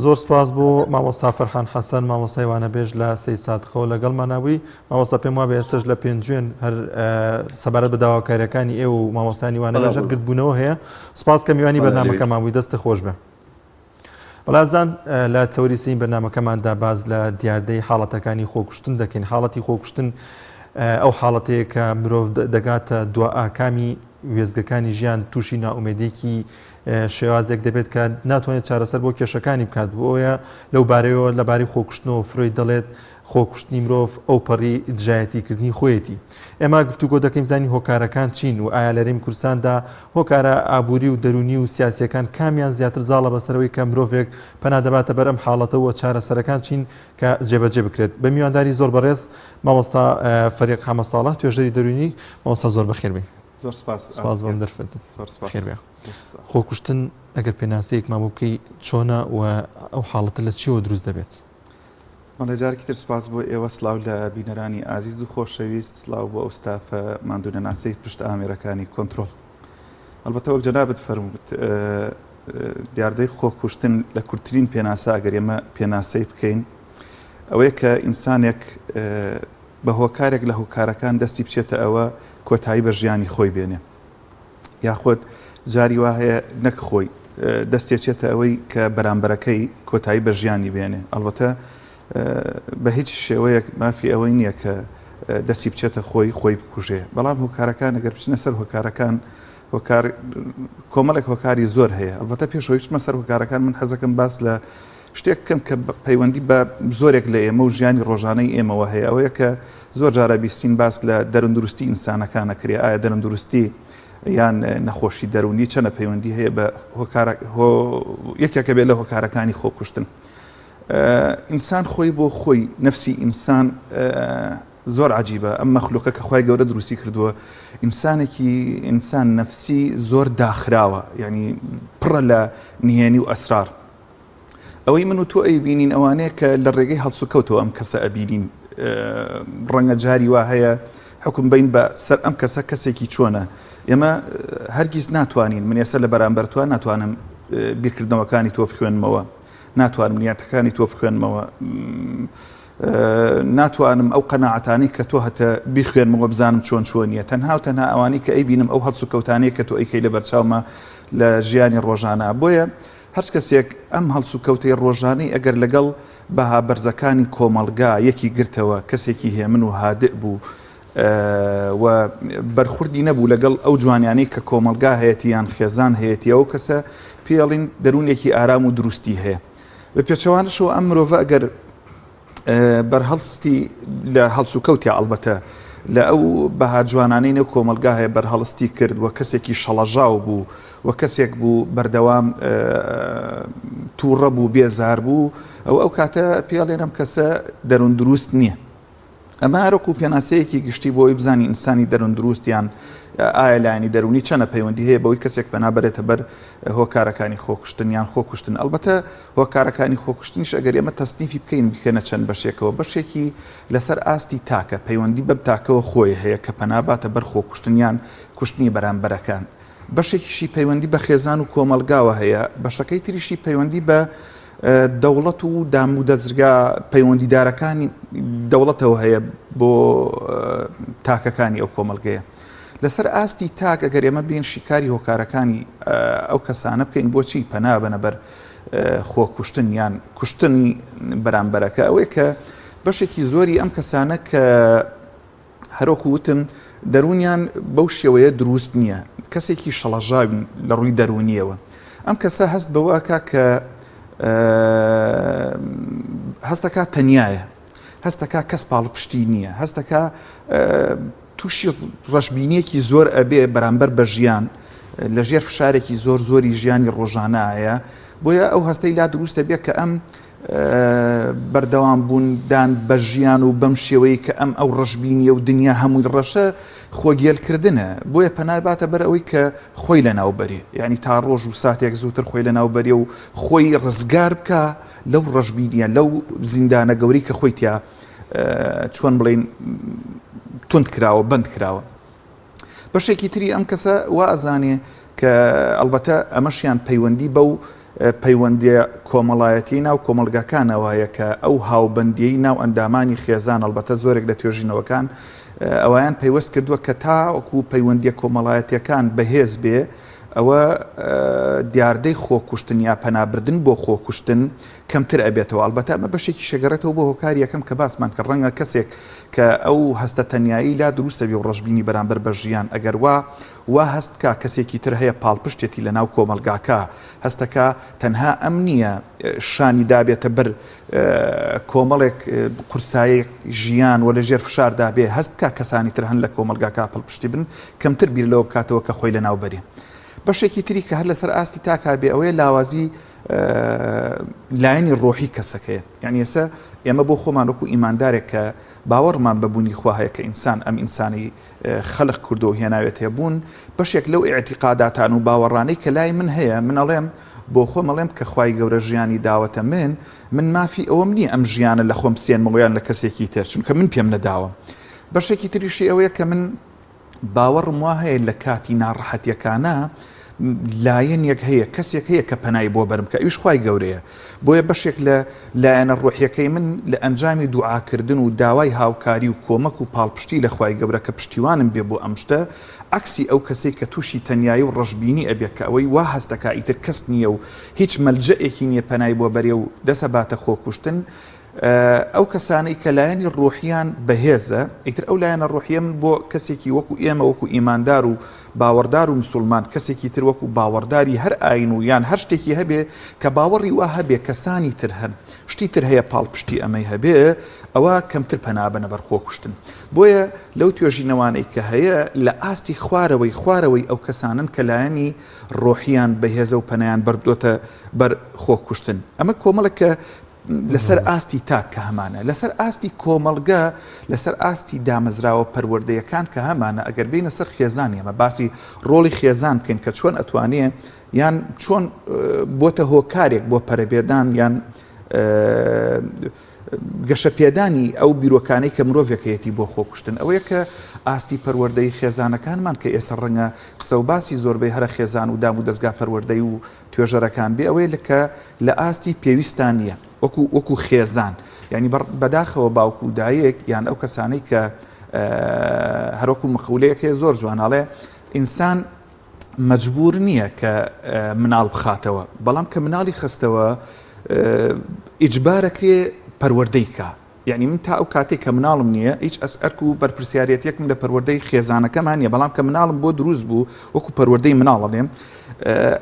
S1: زۆر سپاس بۆ مامۆستا فەرحان حەسەن مامۆستای وانەبێژ لە سەی سادقەوە لەگەڵمان نابووی مامۆستا پێم وابێ ئێستش لە پێنجوێن هەر سەبارەت بە داواکاریەکانی ئێوە و مامۆستانی وانەبێژ هەر گردبوونەوە هەیە سپاس کە میوانی بەرنامەکەمان بووی دەستت خۆش بێ بەڵازان لە تەوری سین بەرنامەکەماندا باز لە دیاردەی حاڵەتەکانی خۆکوشتن دەکەین حاڵەتی خۆکوشتن ئەو حاڵەتەیە کە مرۆڤ دەگاتە دوا ئاکامی وێستگەکانی ژیان تووشی نائومێدیەکی شێوازێک دەبێت کە ناتوانێت چارەسەر بۆ کێشەکانی بکات بۆیە لەو بارەیەوە لەبارەی خۆکوشتنەوە فرۆید دەڵێت خۆکوشتنی مرۆڤ ئەو پەڕی دژایەتیکردنی خۆیەتی ئێمە گفتوگۆ دەکەین بزانین هۆکارەکان چین و ئایا لەرێمی کوردستاندا هۆکارە ئابووری و دەروونی و سیاسیەکان کامیان زیاتر زاڵە بەسەرەوەی کە مرۆڤێک پەنا دەباتە بەر ئەم حاڵەتە و چارەسەرەکان چین کە جێبەجێ بکرێت بە میوانداری زۆر بەڕێز مامۆستا فەریق حەمەساڵح توێژەری دەروونی مامۆستا زۆر بەخێر بێی.
S12: زۆر سپاس
S1: سپاس بۆ ئەم دەرفەتە. زۆر سپاس. خێر بێ. خۆکوشتن ئەگەر پێناسەیەکمان بۆ بکەی چۆنە و ئەو حاڵەتە لە چیەوە دروست دەبێت؟
S12: بەڵێ جارێکی تر سپاس بۆ ئێوە سلااو لە بینەرانی ئازیز و خۆشەویست سلااو بۆ ئەو ستافە ماندوونەناسەی پشت ئامێرەکانی کۆنتترۆل ئەلبەتە وەک جەنابت فەرمووت دیاردەی خۆکوشتن لە کورتترین پێناسە ئەگەر ئێمە پێناسەی بکەین ئەوەیە کە ئینسانێک بە هۆکارێک لە هۆکارەکان دەستی بچێتە ئەوە کۆتایی بە ژیانی خۆی بێنێ یاخود جاری وا هەیە نەک خۆی دەستێچێتە ئەوەی کە بەرامبەرەکەی کۆتایی بە ژیانی بێنێ ئەڵبەتە بە هیچ شێوەیەک مافی ئەوەی نییە کە دەستی بچێتە خۆی خۆی بکوژێ بەڵام هۆکارەکان ئەگەر بچنە سەر هۆکارەکان هۆکار کۆمەڵێک هۆکاری زۆر هەیە ئەڵبەتە پێشەوەی بچمە سەر هۆکارەکان من حەزەکەم باس لە شتێک بکەم کە پەیوەندی بە زۆرێک لە ئێمە و ژیانی ڕۆژانەی ئێمەوە هەیە ئەوەیە کە زۆر جارە بیستین باس لە دەروندروستی ئینسانەکان ئەکرێ ئایا دەروندروستی یان نەخۆشی دەروونی چەنە پەیوەندی هەیە بە هۆکارە یەکێکە بێت لە هۆکارەکانی خۆکوشتن ئینسان خۆی بۆ خۆی نفسی ئینسان زۆر عجیبە ئەم مەخلوقە کە خوای گەورە دروستی کردووە ئینسانێکی ئینسان نفسی زۆر داخراوە یعنی پڕە لە نهێنی و ئەسرار ئەوەی من و تۆ ئەیبینین ئەوانەیە کە لە ڕێگەی هەڵسوکەوتەوە ئەم کەسە ئەبینین ڕەنگە جاری وا هەیە حکم بین بە سەر ئەم کەسە کەسێکی چۆنە. ئێمە هەرگیز ناتوانین من ئێستا لە بەرامبەر تۆ ناتوانم بیرکردنەوەکانی تۆ بخوێنمەوە ناتوانم نیاتەکانی تۆ بخوێنمەوە ناتوانم ئەو قەناعەتانەی کە تۆ هەتە بیخوێنمەوە بزانم چۆن چۆنیە تەنها و تەنها ئەوانەی کە ئەیبینم ئەو هەڵسوکەوتانەیە کە تۆ ئەیکەی لە بەرچاومە لە ژیانی ڕۆژانە بۆیە هەرچ کەسێک ئەم هەڵسوکەوتەی ڕۆژانەی ئەگەر لەگەڵ بەها بەرزەکانی کۆمەڵگا یەکی گرتەوە کەسێکی هێمن و هادئ بوو و بەرخوردی نەبوو لەگەڵ ئەو جوانیانەی کە کۆمەڵگا هەیەتی یان خێزان هەیەتی ئەو کەسە پێڵین دەروونێکی ئارام و دروستی هەیە بە پێچەوانەشەوە ئەم مرۆڤە ئەگەر بەرهەڵستی لە هەڵسوکەوتیا ئەڵبەتە لە ئەو بەها جوانانەی نێو کۆمەڵگا هەیە بەرهەڵستی کرد و کەسێکی شەڵەژاو بوو و کەسێک بوو بەردەوام تووڕە بوو بێزار بوو ئەو ئەو کاتە پێڵێن ئەم کەسە دەروون دروست نییە. ئەمە هەرەکو پێناسەیەکی گشتی بۆ ئەوەی بزانین ئینسانی دەروون دروست یان ئایا لایەنی دەروونی چەنە پەیوەندی هەیە بەوەی کەسێک پەنا بەرێتە بەر هۆکارەکانی خۆکوشتن یان خۆکوشتن ئەڵبەتە هۆکارەکانی خۆکوشتنیش ئەگەر ئێمە تەسنیفی بکەین بکەنە چەند بەشێکەوە بەشێکی لەسەر ئاستی تاکە پەیوەندی بەم تاکەوە خۆی هەیە کە پەنا باتە بەر خۆکوشتن یان کوشتنی بەرامبەرەکان بەشێکیشی پەیوەندی بە خێزان و کۆمەڵگاوە هەیە، بەشەکەی تریشی پەیوەندی بە دەوڵەت و دامودەزگا پەیوەندیدارەکانی دەوڵەتەوە هەیە بۆ تاکەکانی ئەو کۆمەڵگەیە. لەسەر ئاستی تاک ئەگەر ئێمە بین شیکاری هۆکارەکانی ئەو کەسانە بکەین بۆچی پەنا بەنە بەر خۆکوشتن یان کوشتنی بەرامبەرەکە ئەوەیە کە بەشێکی زۆری ئەم کەسانە کە هەروەکو وتم دەروونیان بەو شێوەیە دروست نییە کەسێکی شەڵەژاوین لە ڕووی دەروونیەوە ئەم کەسە هەست بەوەکە کە هەستەکە تەنایە هەستەکە کەس پاڵپشتی نییە هەستەکە تووشی ڕەشببینیەکی زۆر ئەبێ بەرامبەر بە ژیان لە ژێر فشارێکی زۆر زۆری ژیانی ڕۆژانایە بۆیە ئەو هەستەی لا دروستە بێ کە ئەم بەردەوام بوون دان بە ژیان و بەم شێوەی کە ئەم ئەو ڕەشبینیە و دنیا هەمووی ڕەشە خۆ گێلکردنە بۆیە پەنای باتە بەر ئەوەی کە خۆی لەناو بەرێ یعنی تا ڕۆژ و ساتێک زووتر خۆی لەناو بەرێ و خۆی ڕزگار بکە لەو ڕەشبینیە لەو زیندانە گەوری کە خۆی تیا چۆن بڵین توند کراوە بەند کراوە. بەشێکی تری ئەم کەسە وا ئەزانێ کە ئەڵبەتە ئەمەشیان پەیوەندی بەو پەیوەندیە کۆمەڵایەتی ناو کۆمەڵگاکانەوە هەیە کە ئەو هاوبەندیەی ناو ئەندامانی خێزان ئەڵبەتە زۆرێک لە توێژینەوەکان ئەویان پەیوەست کردووە کە تاوەکو پەیوەندیە کۆمەڵایەتیەکان بەهێز بێ ئەوە دیاردەی خۆکوشتن یا پەنابردن بۆ خۆکوشتن کەمتر ئەبێتەوە ئەڵبەتە ئەمە بەشێکیش ئەگەڕێتەوە بۆ هۆکاری یەکەم کە باسمان کرد ڕەنگە کەسێک کە ئەو هەستە تەنیایی لا دروستە بێ و ڕەشبینی بەرامبەر بە ژیان ئەگەر وا وا هەست بکا کەسێکی تر هەیە پاڵپشتێتی لە ناو کۆمەڵگاکە هەستەکا تەنها ئەم نییە شانی دابێتە بەر کۆمەڵێک قورسایی ژیان و لە ژێر فشاردا بێ هەست بکا کەسانی تر هەن لە کۆمەڵگاکە پاڵپشتی بن کەمتر بیر لەوە بکاتەوە کە خۆی لەناو بەرێ بەشێکی تری کە هەر لەسەر ئاستی تاکا بێ ئەوەیە لاوازی لایەنی ڕۆحی کەسەکەیە یعنی ئێستا ئێمە بۆ خۆمان وەکو ئیماندارێک کە باوەڕمان بە بوونی خوا هەیە کە ئینسان ئەم ئینسانی خەلق کردو و هێناوێتێ بوون بەشێک لەو ئیعتیقاداتان و باوەڕانەی کە لای من هەیە من ئەڵێم بۆ خۆم ئەڵێم کە خوای گەورە ژیانی داوەتە من من مافی ئەوەم نییە ئەم ژیانە لە خۆم بسێنمەوە یان لە کەسێکی تر چونکە من پێم نەداوە بەشێکی تریشی ئەوەیە کە من باوەڕم وا هەیە لە کاتی ناڕەحەتیەکانا لایەنێک هەیە کەسێک هەیە کە پەنای بۆ بەرم کە ئەویش خوای گەورەیە بۆیە بەشێک لە لایەنە ڕۆحیەکەی من لە ئەنجامی دوعاکردن و داوای هاوکاری و کۆمەک و پاڵپشتی لە خوای گەورە کە پشتیوانم بێ بۆ ئەم شتە عەکسی ئەو کەسەی کە تووشی تەنیایی و ڕەشبینی ئەبێ کە ئەوەی وا هەست دەکا ئیتر کەس نییە و هیچ مەلجەئێکی نییە پەنای بۆ بەرێ و دەسەباتە خۆکوشتن ئەو کەسانەی کە لایەنی ڕۆحیان بەهێزە، ئیتر ئەو لایەنە ڕۆحیە من بۆ کەسێکی وەکو ئێمە وەکو ئیماندار و باوەڕدار و مسوڵمان کەسێکی تر وەکو باوەڕداری هەر ئاین و یان هەر شتێکی هەبێ کە باوەڕی وا هەبێ کەسانی تر هەن شتی تر هەیە پاڵپشتی ئەمەی هەبێ ئەوە کەمتر پەنا بەنە بەر خۆکوشتن بۆیە لەو توێژینەوانەی کە هەیە لە ئاستی خوارەوەی خوارەوەی ئەو کەسانەن کە لایەنی ڕۆحیان بەهێزە و پەنایان بردۆتە بەر خۆکوشتن ئەمە کۆمەڵێک کە لەسەر ئاستی تاک کە هەمانە، لەسەر ئاستی کۆمەڵگە، لەسەر ئاستی دامەزراوە پەروەردەیەکان کە هەمانە، ئەگەر بێینە سەر خێزان ئێمە باسی ڕۆڵی خێزان بکەین کە چۆن ئەتوانێ یان چۆن بۆتە هۆکارێک بۆ پەرەپێدان یان. گەشەپێدانی ئەو بیرۆکانەی کە مرۆڤێک هەیەتی بۆ خۆکوشتن ئەوەیە کە ئاستی پەروەردەی خێزانەکانمان کە ئێستا ڕەنگە قسە و باسی زۆربەی هەرە خێزان و دام و دەزگا پەروەردەی و توێژەرەکان بێ ئەوەیە لە کە لە ئاستی پێویستان نییە وەکو وەکو خێزان یعنی بەداخەوە باوک و دایک یان ئەو کەسانەی کە هەروەکو مقولەیەک هەیە زۆر جواناڵێ ئینسان مەجبور نییە کە مناڵ بخاتەوە بەڵام کە مناڵی خستەوە ئیجبارەکرێ پەروەردەی کا یعنی من تا ئەو کاتێک کە مناڵم نییە هیچ ئەس ئەرک و بەرپرسیارەتێکم لە پەروەردەی خێزانەکەمان نیە بەڵام کە مناڵم بۆ دروست بوو وەکو پەروەردەی مناڵەڵێم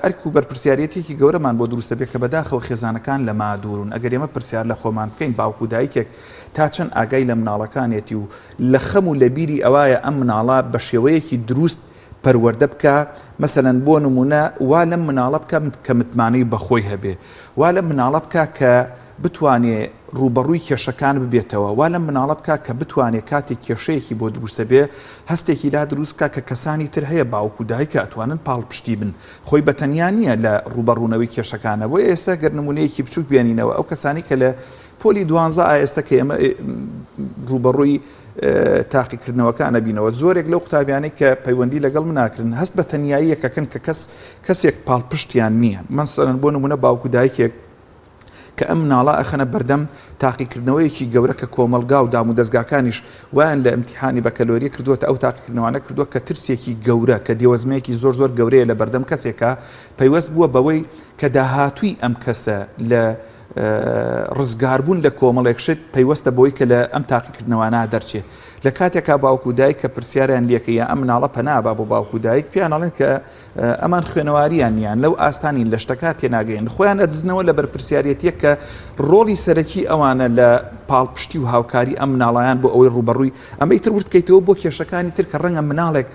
S12: ئەرک و بەرپرسیارەتێکی گەورەمان بۆ دروستە بێ کە بەداخەوە خێزانەکان لە مادورون ئەگەر ئێمە پرسیار لە خۆمان بکەین باوک و دایکێک تا چەند ئاگای لە مناڵەکانێتی و لە خەم و لە بیری ئەوایە ئەم مناڵە بە شێوەیەکی دروست پەروەردە بکا، مەسەلەن بۆ نموونە وا لەم مناڵە بکە کە متمانەی بە خۆی هەبێ، وا لەم مناڵە بکا کە بتوانێ ڕووبەڕووی کێشەکان ببێتەوە، وا لەم مناڵە بکا کە بتوانێ کاتێک کێشەیەکی بۆ دروستەبێ هەستێکی لا دروست بکا کە کەسانی تر هەیە باوک و دایکە ئەتوانن پاڵپشتی بن، خۆی بە تەنیا نییە لە ڕووبەڕوونەوەی کێشەکانە، بۆیە ئێستا گەر نموونەیەکی بچووک بێنینەوە ئەو کەسانەی کە لە پۆلی دوانزە ئا ئێستا کە ئێمە ڕووبەڕووی تاقیکردنەوەکان ئەبینەوە زۆرێک لەو قوتابیانەی کە پەیوەندی لەگەڵ من ناکرن هەست بە تەنیاییەکەکەن کە کەس کەسێک پاڵپشتیان نییە مەسەلەن بۆ نمونە باوک و دایکێک کە ئەم مناڵە ئەخەنە بەردەم تاقیکردنەوەیەکی گەورە کە کۆمەلگا و دام و دەستگاکانیش وایان لە ئیمتیحانی بەکەلۆریە کردووەتە ئەو تاقیکردنەوانە کردووە کە ترسێکی گەورە کە دێوەزمەیەکی زۆر زۆر گەورەیە لە بەردەم کەسێکە پەیوەست بووە بەوەی کە داهاتووی ئەم کەسە لە ڕزگاربوون لە کۆمەڵێک شت پەیوەستە بەوەی کە لە ئەم تاقیکردنەوانە دەرچێ. لە کاتێکا باوک و دایک کە پرسیاریان لێکە یا ئەم مناڵە پەنا با بۆ باوک و دایک پێیان ئەڵێن کە ئەمان خوێنەواریان نیان لەو ئاستانین لە شتەکە تێناگەین خۆیان ئەدزنەوە لە بەرپرسیارەتیەک کە ڕۆڵی سەرەکی ئەوانە لە پاڵپشتی و هاوکاری ئەم مناڵیان بۆ ئەوەی ڕوبەڕووی ئەمەی تر وردکەیتەوە بۆ کێشەکانی تر کە ڕەنگە مناڵێک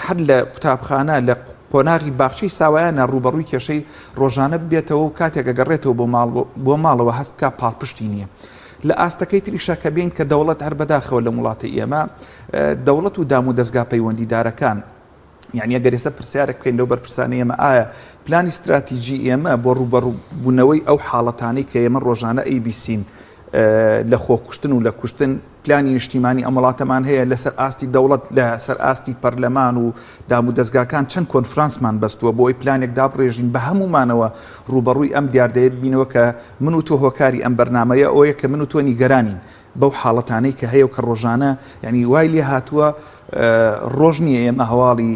S12: هەر لە قوتابخانە لە قۆناغی باخچەی ساوایانە ڕووبەڕووی کێشەی ڕۆژانە ببێتەوە و کاتێک ئەگەڕێتەوە بۆ ماڵ بۆ ماڵەوە هەست بکا پاڵپشتی نییە. لە ئاستەکەی تریشا کە بێین کە دەوڵەت هەر بەداخەوە لەم وڵاتەی ئێمە دەوڵەت و دام و دەزگا پەیوەندیدارەکان یعنی ئەگەر ئێستا پرسیارێک بکەین لەو بەرپرسانەی ئێمە ئایا پلانی ستراتیجی ئێمە بۆ ڕووبەڕووبوونەوەی ئەو حاڵەتانەی کە ئێمە ڕۆژانە ئەیبیسین لە خۆکوشتن و لە کوشتن پلانی نیشتیمانی ئەم وڵاتەمان هەیە لەسەر ئاستی دەوڵەت لەسەر ئاستی پەرلەمان و دام و دەزگاکان چەند کۆنفرانسمان بەستووە بۆ ئەوەی پلانێک دابڕێژین بە هەموومانەوە ڕووبەڕووی ئەم دیاردەیە ببینەوە کە من و تۆ هۆکاری ئەم بەرنامەیە ئەوەیە کە من و تۆ نیگەرانین بەو حاڵەتانەی کە هەیە و کە ڕۆژانە یعنی وای لێ هاتووە ڕۆژ نییە ئێمە هەواڵی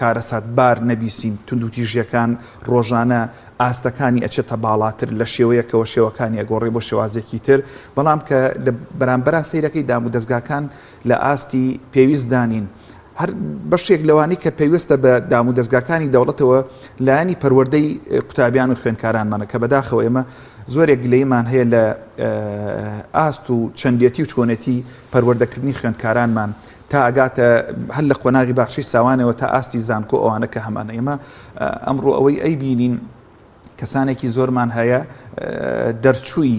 S12: کارەساتبار نەبیسین توندوتیژیەکان ڕۆژانە ئاستەکانی ئەچێتە باڵاتر لە شێوەیەکەوە شێوەکانی ئەگۆڕێ بۆ شێوازێکی تر بەڵام کە لە بەرامبەرا سەیرەکەی دام و دەزگاکان لە ئاستی پێویست دانین هەر بەشێک لەوانەی کە پەیوەستە بە دام و دەزگاکانی دەوڵەتەوە لایەنی پەروەردەی قوتابیان و خوێندکارانمانە کە بەداخەوە ئێمە زۆرێک گلەیمان هەیە لە ئاست و چەندێتی و چۆنێتی پەروەردەکردنی خوێندکارانمان تا ئەگاتە هەر لە قۆناغی باخچەی ساوانەوە تا ئاستی زانکۆ ئەوانە کە هەمانە ئێمە ئەمڕۆ ئەوەی ئەیبینین کەسانێکی زۆرمان هەیە دەرچووی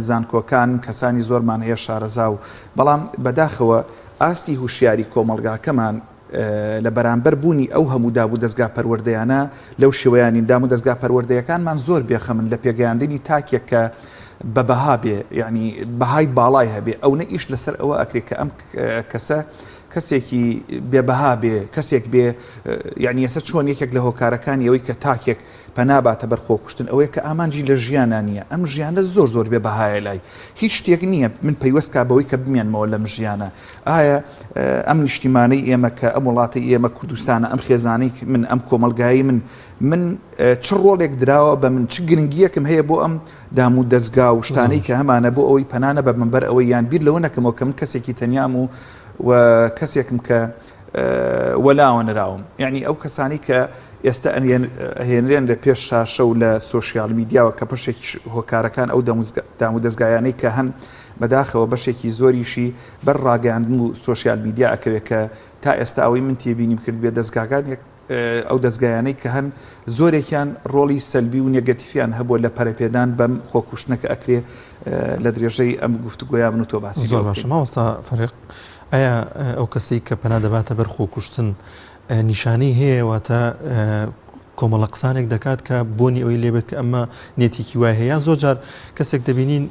S12: زانکۆکان کەسانی زۆرمان هەیە شارەزا و بەڵام بەداخەوە ئاستی هوشیاری کۆمەڵگاکەمان لە بەرامبەر بوونی ئەو هەموو داب و دەستگا پەروەردەیانە لەو شێوەیانین دام و دەستگا پەروەردەیەکانمان زۆر بێخەمن لە پێگەیاندنی تاکێک کە بە بەها بێ یعنی بەهای باڵای هەبێ ئەو نە ئیش لەسەر ئەوە ئەکرێ کە ئەم کەسە کەسێکی بێبەها بێ کەسێک بێ یعنی ئێستا چۆن یەکێک لە هۆکارەکانی ئەوەی کە تاکێک پەناباتە بەر خۆکوشتن ئەوەیە کە ئامانجی لە ژیانە نییە ئەم ژیانە زۆر زۆر بێ بەهایە لای هیچ شتێک نییە من پەیوەست کا بەوەی کە بمێنمەوە لەم ژیانە ئایا ئەم نیشتیمانەی ئێمە کە ئەم وڵاتی ئێمە کوردستانە ئەم خێزانەی من ئەم کۆمەلگایی من من چ ڕۆڵێک دراوە بە من چ گرنگیەکم هەیە بۆ ئەم دام و دەزگا و شتانەی کە هەمانە بۆ ئەوەی پەنا نەبەمە بەر ئەوەی یان بیر لەوە نەکەمەوە کە من کەسێکی تەنیام و و کەسێکم کە وەلاوە نراوم یعنی ئەو کەسانی کە ئێستا ئەهێنرێن لە پێش شاشە و لە سۆشیال میدیاوە کە بەشێکی هۆکارەکان ئەو دام و دەزگایانەی کە هەن بەداخەوە بەشێکی زۆریشی بەر ڕاگەیاندن و سۆشیال میدیا ئەکەوێت کە تا ئێستا ئەوەی من تێبینیم کرد بێ دەزگاکان یەک ئەو دەزگایانەی کە هەن زۆرێکیان ڕۆڵی سەلبی و نێگەتیفیان هەبووە لە پەرەپێدان بەم خۆکوشتنە کە ئەکرێ لە درێژەی ئەم گفتوگۆیا من و تۆ باسی
S1: زۆر باشە مامۆستا فەریق ئایا ئەو کەسەی کە پەنا دەباتە بەر خۆکوشتن نیشانەی هەیە واتە؟ کۆمەڵە قسانێک دەکات کە بۆنی ئەوەی لێبێت کە ئەمە نێتێکی وای هەیە یان زۆر جار کەسێک دەبینین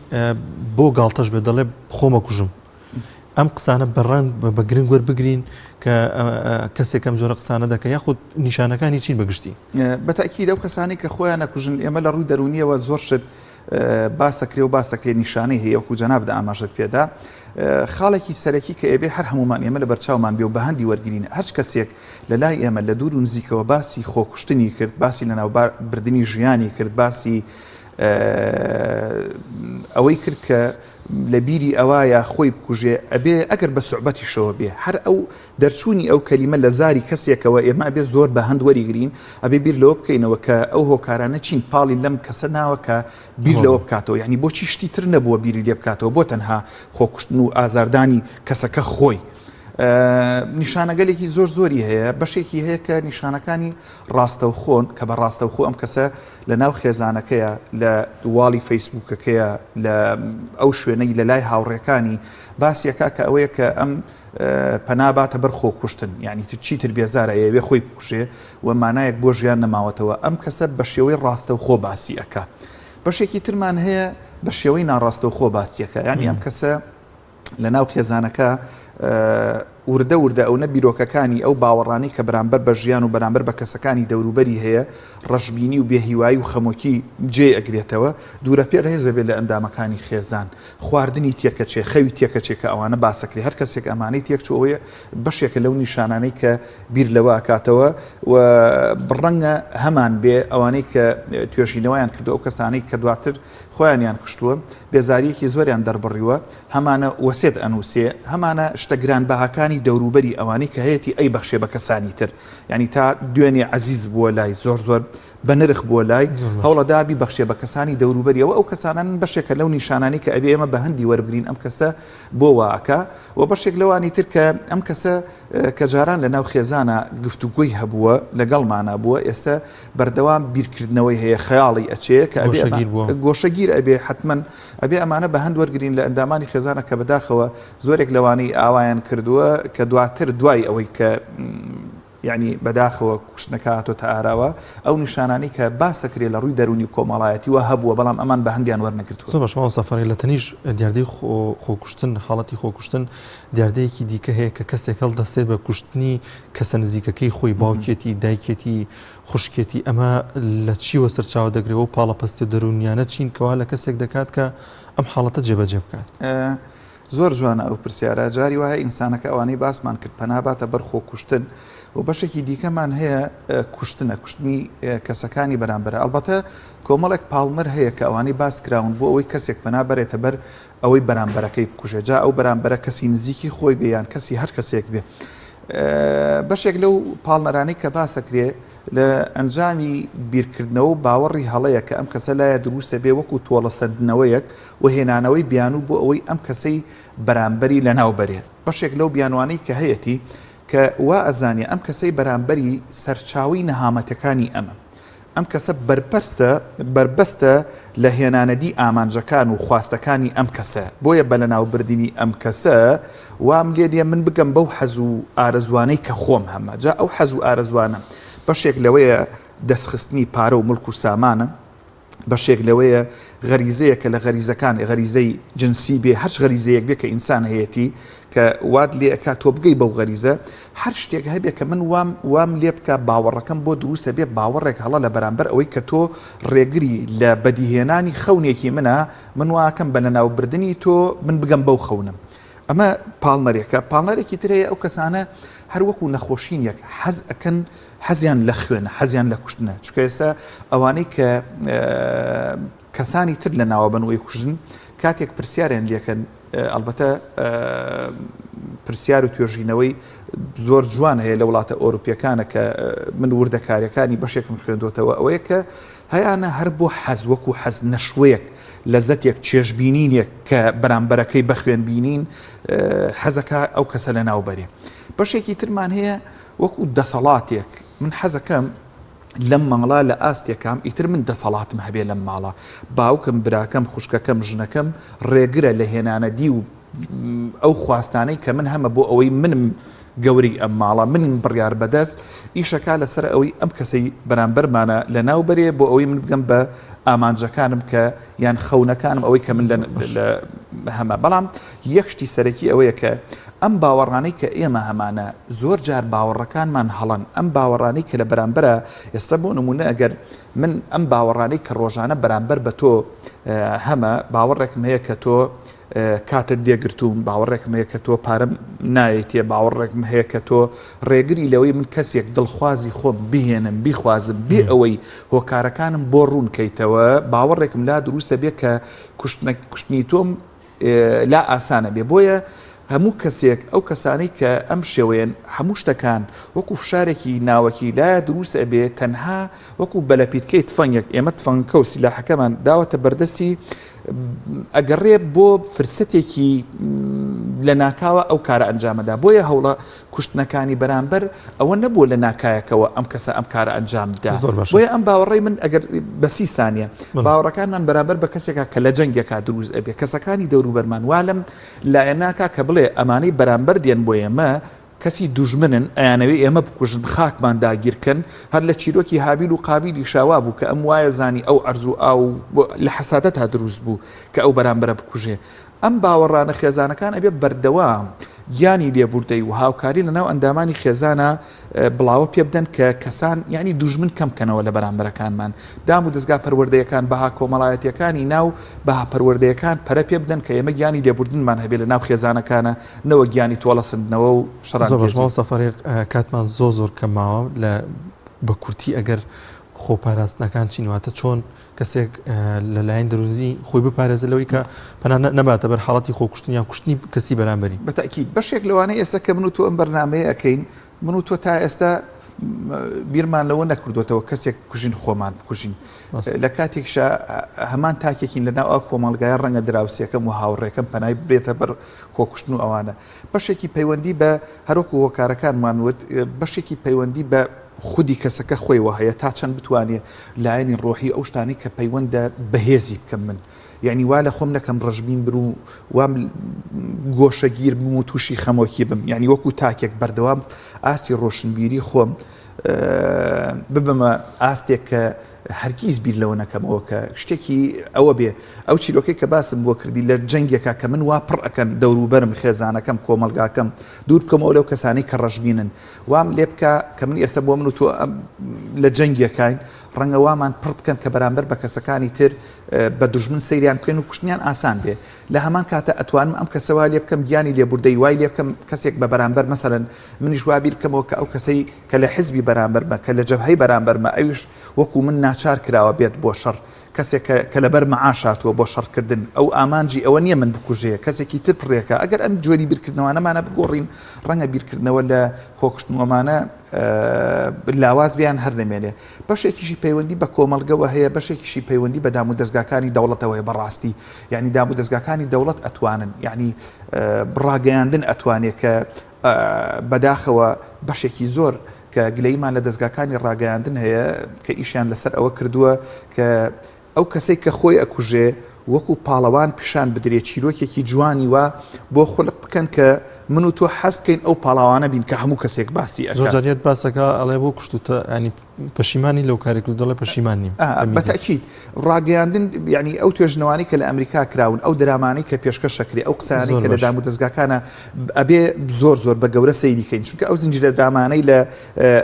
S1: بۆ گاڵتەش بێت دەڵێ خۆمەکوژم ئەم قسانە بە ڕەنگ بە گرنگ وەربگرین کە کەسێک ئەم جۆرە قسانە دەکە یاخود نیشانەکانی چین بەگشتی؟
S12: بە تەئکید ئەو کەسانەی کە خۆیان ئەکوژن ئێمە لە ڕووی دەروونیەوە زۆر شت باسەکرێ و باسەکرێ نیشانەی هەیە وەکو جەنابت ئاماژەت پێدا خاڵێکی سەرەکی کە ئێبێ هەر هەمومان ئێمە لە بەرچاومان بێ و بە هەندی وەرگین هەرچ کەسێک لە لای ئێمە لە دوور و نزیکەوە باسی خۆکوشتنی کرد باسی لە ناوبردنی ژیانی کرد باسی ئەوەی کرد کە لە بیری ئەوایە خۆی بکوژێ ئەبێ ئەگەر بە سوعبەتیشەوە بێ هەر ئەو دەرچوونی ئەو کەلیمە لە زاری کەسێکەوە ئێمە ئەبێ زۆر بە هەند وەریگرین ئەبێ بیر لەوە بکەینەوە کە ئەو هۆکارانە چین پاڵی لەم کەسە ناوە کە بیر لەوە بکاتەوە یعنی بۆچی شتی تر نەبووە بیری لێ بکاتەوە بۆ تەنها خۆکوشتن و ئازاردانی کەسەکە خۆی نیشانەگەلێکی زۆر زۆری هەیە بەشێکی هەیە کە نیشانەکانی ڕاستەوخۆن کە بە ڕاستەوخۆ ئەم کەسە لە ناو خێزانەکەیە، لە واڵی فەیسبووکەکەیە، لە ئەو شوێنەی لە لای هاوڕێکانی باسی ئەکا کە ئەوەیە کە ئەم پەنا باتە بەر خۆکوشتن، یانی تر چیتر بێزارە ئەیەوێ خۆی بکوژێ و مانایەک بۆ ژیان نەماوەتەوە، ئەم کەسە بە شێوەی ڕاستەوخۆ باسی ئەکا. بەشێکی ترمان هەیە بە شێوەی ناڕاستەوخۆ باسی ئەکا، یانی ئەم کەسە لە ناو خێزانەکە وردە وردە ئەونە بیرۆکەکانی ئەو باوەڕانەی کە بەرامبەر بە ژیان و بەرامبەر بە کەسەکانی دەوروبەری هەیە ڕەشبینی و بێهیوایی و خەمۆکی جێ ئەگرێتەوە دوورە پێرهێزە بێت لە ئەندامەکانی خێزان خواردنی تێکەچێ خەوی تێکەچێ کە ئەوانە باسەکرێ هەر کەسێک ئەمانەی تێکچوو ئەوەیە بەشێکە لەو نیشانانەی کە بیر لەوە ئەکاتەوە و ڕەنگە هەمان بێ ئەوانەی کە توێژینەوەیان کردو ئەو کەسانەی کە دواتر خۆیانیان کوشتووە، بێزارییەکی زۆریان دەربڕیوە، هەمانە وەسێت ئەنووسێ، هەمانە شتە گرانبەهاکانی دەوروبەری ئەوانەی کە هەیەتی ئەیبەخشێ بە کەسانی تر، یانی تا دوێنێ عەزیز بووە لای، زۆر زۆر بەنرخ بووە لای، هەوڵەدا بیبەخشێ بە کەسانی دەوروبەری، ئەوە ئەو کەسانەن بەشێکە لەو نیشانانەی کە ئەبێ ئێمە بە هەندی وەربگرین ئەم کەسە بۆ وا ئەکا و بەشێک لەوانی تر کە ئەم کەسە کە جاران لە ناو خێزانا گفتوگۆی هەبووە لەگەڵمانا بووە ئێستە بەردەوام بیرکردنەوەی هەیە خەیاڵی ئەچێ کە ئەبێ
S1: گۆشەگیر بووە.
S12: گۆشەگیر ئەبێ حەتمەن ئەبێ ئەمانە بە هەند وەرگرین لە ئەندامانی خێزانە کە بەداخەوە زۆرێک لەوانەی ئاوایان کردووە کە دواتر دوای ئەوەی کە یعنی بەداخەوە کوشتنەکە هاتۆتە ئاراوە ئەو نیشانانەی کە باسەکرێ لە ڕووی دەروونی و کۆمەڵایەتیوە هەبووە بەڵام ئەمان بە هەندیان وەرنەگرتووە.
S1: زۆر باش مامۆستا فەرهاد لە تەنیش دیاردەی خۆکوشتن حاڵەتی خۆکوشتن دیاردەیەکی دیکە هەیە کە کەسێک هەڵدەستێت بە کوشتنی کەسە نزیکەکەی خۆی باوکێتی دایکێتی خوشکێتی ئەمە لە چیوە سەرچاوە دەگرێت و پاڵەپەستێ دەروونیانە چین کەوا لە کەسێک دەکات کە ئەم حاڵەتە جێبەجێ بکات؟
S12: زۆر جوانە ئەو پرسیارە جاری وایە ئینسانەکە ئەوانەی باسمان کرد پەنا باتە بەر خۆکوشتن و بەشێکی دیکەمان هەیە کوشتنە کوشتنی کەسەکانی بەرامبەرە ئەڵبەتە کۆمەڵێک پاڵنەر هەیە کە ئەوانەی باس کراون بۆ ئەوەی کەسێک پەنا بەرێتە بەر ئەوەی بەرامبەرەکەی بکوژێ جا ئەو بەرامبەرە کەسی نزیکی خۆی بێ یان کەسی هەر کەسێک بێ بەشێک لەو پاڵنەرانەی کە باسەکرێ لە ئەنجامی بیرکردنەوە و باوەڕی هەڵەیە کە ئەم کەسە لایە دروستە بێ وەکو تۆڵە سەندنەوەیەک و هێنانەوەی بیانوو بۆ ئەوەی ئەم کەسەی بەرامبەری لەناو بەرێ بەشێک لەو بیانوانەی کە هەیەتی کە وا ئەزانێ ئەم کەسەی بەرامبەری سەرچاوەی نەهامەتەکانی ئەمە ئەم کەسە بەرپرسە بەربەستە لە هێنانەدی ئامانجەکان و خواستەکانی ئەم کەسە، بۆیە بە لەناوبردنی ئەم کەسە وام لێ دێ من بگەم بەو حەز و ئارەزوانەی کە خۆم هەمە، جا ئەو حەز و ئارەزوانە بەشێک لەوەیە دەستخستنی پارە و موڵک و سامانە، بەشێک لەوەیە غەریزەیەکە لە غەریزەکان، غەریزەی جنسی بێ هەرچ غەریزەیەک بێ کە ئینسان هەیەتی کە وات لێ ئەکا تۆ بگەی بەو غەریزە، هەر شتێک هەبێ کە من وام وام لێ بکا باوەڕەکەم بۆ دروست ئەبێ باوەڕێک هەڵە لە بەرامبەر ئەوەی کە تۆ ڕێگری لە بەدیهێنانی خەونێکی منە من واکەم بە لەناوبردنی تۆ من بگەم بەو خەونم ئەمە پاڵنەرێکە پاڵنەرێکی تر هەیە ئەو کەسانە هەر وەکو نەخۆشینێک حەز ئەکەن حەزیان لە خوێنە حەزیان لە کوشتنە چونکە ئێستا ئەوانەی کە کەسانی تر لە ناوە بن و ئەیکوژن کاتێک پرسیاریان لێکەن ئەڵبەتە پرسیار و توێژینەوەی زۆر جوان هەیە لە وڵاتە ئەوروپیەکانە کە من وردەکاریەکانی بەشێکم خوێندوتەوە ئەوەیە کە هەیانە هەر بۆ حەز وەکو حەز نەشوەیەک لەزەتێک چێژبینینێک کە بەرامبەرەکەی بەخوێن بینین حەزەکە ئەو کەسە لە ناو بەرێ بەشێکی ترمان هەیە وەکو دەسەڵاتێک من حەزەکەم لەم ماڵە لە ئاستێکام ئیتر من دەسەڵاتم هەبێ لەم ماڵە باوکم براکەم خوشکەکەم ژنەکەم ڕێگرە لە هێنانەدی و ئەو خواستانەی کە من هەمە بۆ ئەوەی منم. گەورەی ئەم ماڵە، منم بڕیار بەدەست، ئیشەکا لەسەر ئەوەی ئەم کەسەی بەرامبەرمانە لەناو بەرێ بۆ ئەوەی من بگەم بە ئامانجەکانم کە یان خەونەکانم ئەوەی کە من لە هەمە. بەڵام یەک شتی سەرەکی ئەوەیە کە ئەم باوەڕانەی کە ئێمە هەمانە زۆر جار باوەڕەکانمان هەڵەن، ئەم باوەڕانەی کە لە بەرامبەرە ئێستا بۆ نمونە ئەگەر من ئەم باوەڕانەی کە ڕۆژانە بەرامبەر بە تۆ هەمە باوەڕێکم هەیە کە تۆ کاتت لێگرتووم، باوەڕێکم هەیە کە تۆ پارەم نایەیتێ، باوەڕێکم هەیە کە تۆ ڕێگری لەوەی من کەسێک دڵخوازی خۆم بهێنم بیخوازم بێ ئەوەی هۆکارەکانم بۆ ڕوون کەیتەوە، باوەڕێکم لا دروستە بێ کە کوشتنی تۆم لا ئاسانە بێ بۆیە هەموو کەسێک ئەو کەسانەی کە ئەم شێوەیەن هەموو شتەکان وەکو فشارێکی ناوەکی لایە دروست ئەبێ تەنها وەکو بەلەپیتکەی تفەنگێک ئێمە تفەنگەکە و سیلاحەکەمان داوەتە بەردەستی ئەگەڕێ بۆ فرسەتێکی لە ناکاوە ئەو کارە ئەنجامەدا بۆیە هەوڵە کوشتنەکانی بەرامبەر ئەوە نەبووە لە ناکایەکەوە ئەم کەسە ئەم کارە ئەنجام بدا بۆیە ئەم باوەڕی من ئەگەر بەسی سانیە باوەڕەکانمان بەرامبەر بە کەسێکا کە لە جەنگێکا دروست ئەبێ کەسەکانی دەوروبەرمان وا لەم لایە ناکا کە بڵێ ئەمانەی بەرامبەر دێن بۆ ئێمە کەسی دوژمنن ئەیانەوێ ئێمە بکوژن خاکمان داگیرکەن هەر لە چیرۆکی هابیل و قابیلیشا وابوو کە ئەم وایە زانی ئەو عەرز و ئاو لە حەسادەتا دروست بوو کە ئەو بەرامبەرە بکوژێ ئەم باوەڕانە خێزانەکان ئەبێ بەردەوام گیانی لێبوردەی و هاوکاری لە ناو ئەندامانی خێزانە بڵاوە پێ بدەن کە کەسان یعنی دوژمن کەم کەنەوە لە بەرامبەرەکانمان دام و دەزگا پەروەردەیەکان بەها کۆمەڵایەتیەکانی ناو بەها پەروەردەیەکان پەرە پێ بدەن کە ئێمە گیانی لێبوردنمان هەبێ لە ناو خێزانەکانە نەوەک گیانی تۆڵەسندنەوە و
S1: زۆر باش
S12: شەڕانگێزی.
S1: مامۆستا فەریق کاتمان زۆر زۆر کەم ماوە لە بە کورتی ئەگەر خۆپاراستنەکان چین واتە چۆن کەسێک لەلایەن دەروونی خۆی بپارێزێت لەوەی کە پەنا نەباتە بەر حاڵەتی خۆکوشتن یان کوشتنی کەسی بەرامبەری.
S12: بە تەئکید بەشێک لەوانەی ئێستا کە من و تۆ ئەم بەرنامەیە ئەکەین من و تۆ تا ئێستا بیرمان لەوە نەکردوێتەوە کەسێک بکوژین خۆمان بکوژین لە کاتێکشا هەمان تاکێکین لە ناو ئەو کۆمەڵگایە ڕەنگە دراوسێکەم و هاوڕێکەم پەنای بێتە بەر خۆکوشتن و ئەوانە بەشێکی پەیوەندی بە هەروەکو هۆکارەکانمان وت بەشێکی پەیوەندی بە خودی کەسەکە خۆیەوە هەیە تا چەند بتوانێ لایەنی ڕۆحی ئەو شتانەی کە پەیوەندە بەهێزی بکەم من یعنی وا لە خۆم نەکەم ڕەشبین بر و وام گۆشەگیر بم و تووشی خەمۆکی بم یعنی وەکو تاکێک بەردەوام ئاستی ڕۆشنبیری خۆم ببمە ئاستێک کە هەرگیز بیر لەوە نەکەمەوە کە شتێکی ئەوە بێ ئەو چیرۆکەی کە باسم بۆ کردی لە جەنگێکا کە من وا پڕ ئەکەن دەوروبەرم خێزانەکەم کۆمەڵگاکەم دوور بکەمەوە لەو کەسانەی کە ڕەشبینن وام لێ بکە کە من ئێستا بۆ من و تۆ لە جەنگێکاین ڕەنگە وامان پڕ بکەن کە بەرامبەر بە کەسەکانی تر بە دوژمن سەیریان بکەین و کوشتنیان ئاسان بێ لە هەمان کاتە ئەتوانم ئەم کەسە وا لێ بکەم گیانی لێبوردەی وای لێ بکەم کەسێک بە بەرامبەر مەسەلەن منیش وا بیر بکەمەوە کە ئەو کەسەی کە لە حزبی بەرامبەرمە کە لە جەبهەی بەرامبەرمە ئەویش وەکو من ناچار کراوە بێت بۆ شەڕ کەسێک کە کە لەبەر مەعاش هاتووە بۆ شەڕکردن ئەو ئامانجی ئەوە نییە من بکوژێ کەسێکی تر پڕێکە ئەگەر ئەم جۆری بیرکردنەوانەمانە بگۆڕین ڕەنگە بیرکردنەوە لە خۆکوشتن و ئەمانە لاواز بێ یان هەر نەمێنێ بەشێکیشی پەیوەندی بە کۆمەڵگەوە هەیە بەشێکیشی پەیوەندی بە دامودەزگاکانی دەوڵەتەوە هەیە بەڕاستی یعنی دامودەزگاکانی دەوڵەت ئەتوانن یعنی ڕاگەیاندن ئەتوانێت کە بەداخەوە بەشێکی زۆر کە گلەیمان لە دەزگاکانی ڕاگەیاندن هەیە کە ئیشیان لەسەر ئەوە کردووە کە ئەو کەسەی کە خۆی ئەکوژێ وەکو پاڵەوان پیشان بدرێ چیرۆکێکی جوانی وا بۆ خولق بکەن کە من و تۆ حەز بکەین ئەو پاڵاوانە بین کە هەموو کەسێک باسی ئەکات.
S1: زۆر جار یەت باسەکە ئەڵێ بۆ کوشتوتە ینی پەشیمانی لەو کارێک و دەڵێ پەشیمان نیم.
S12: بە تەئکید ڕاگەیاندن یعنی ئەو توێژنەوانەی کە لە ئەمریکا کراون ئەو درامانەی کە پێشکەش ئەکرێ ئەو قسانەی کە لە دامودەزگاکانە ئەبێ زۆر زۆر بە گەورە سەیری کەین چونکە ئەو زنجیرە درامانەی لە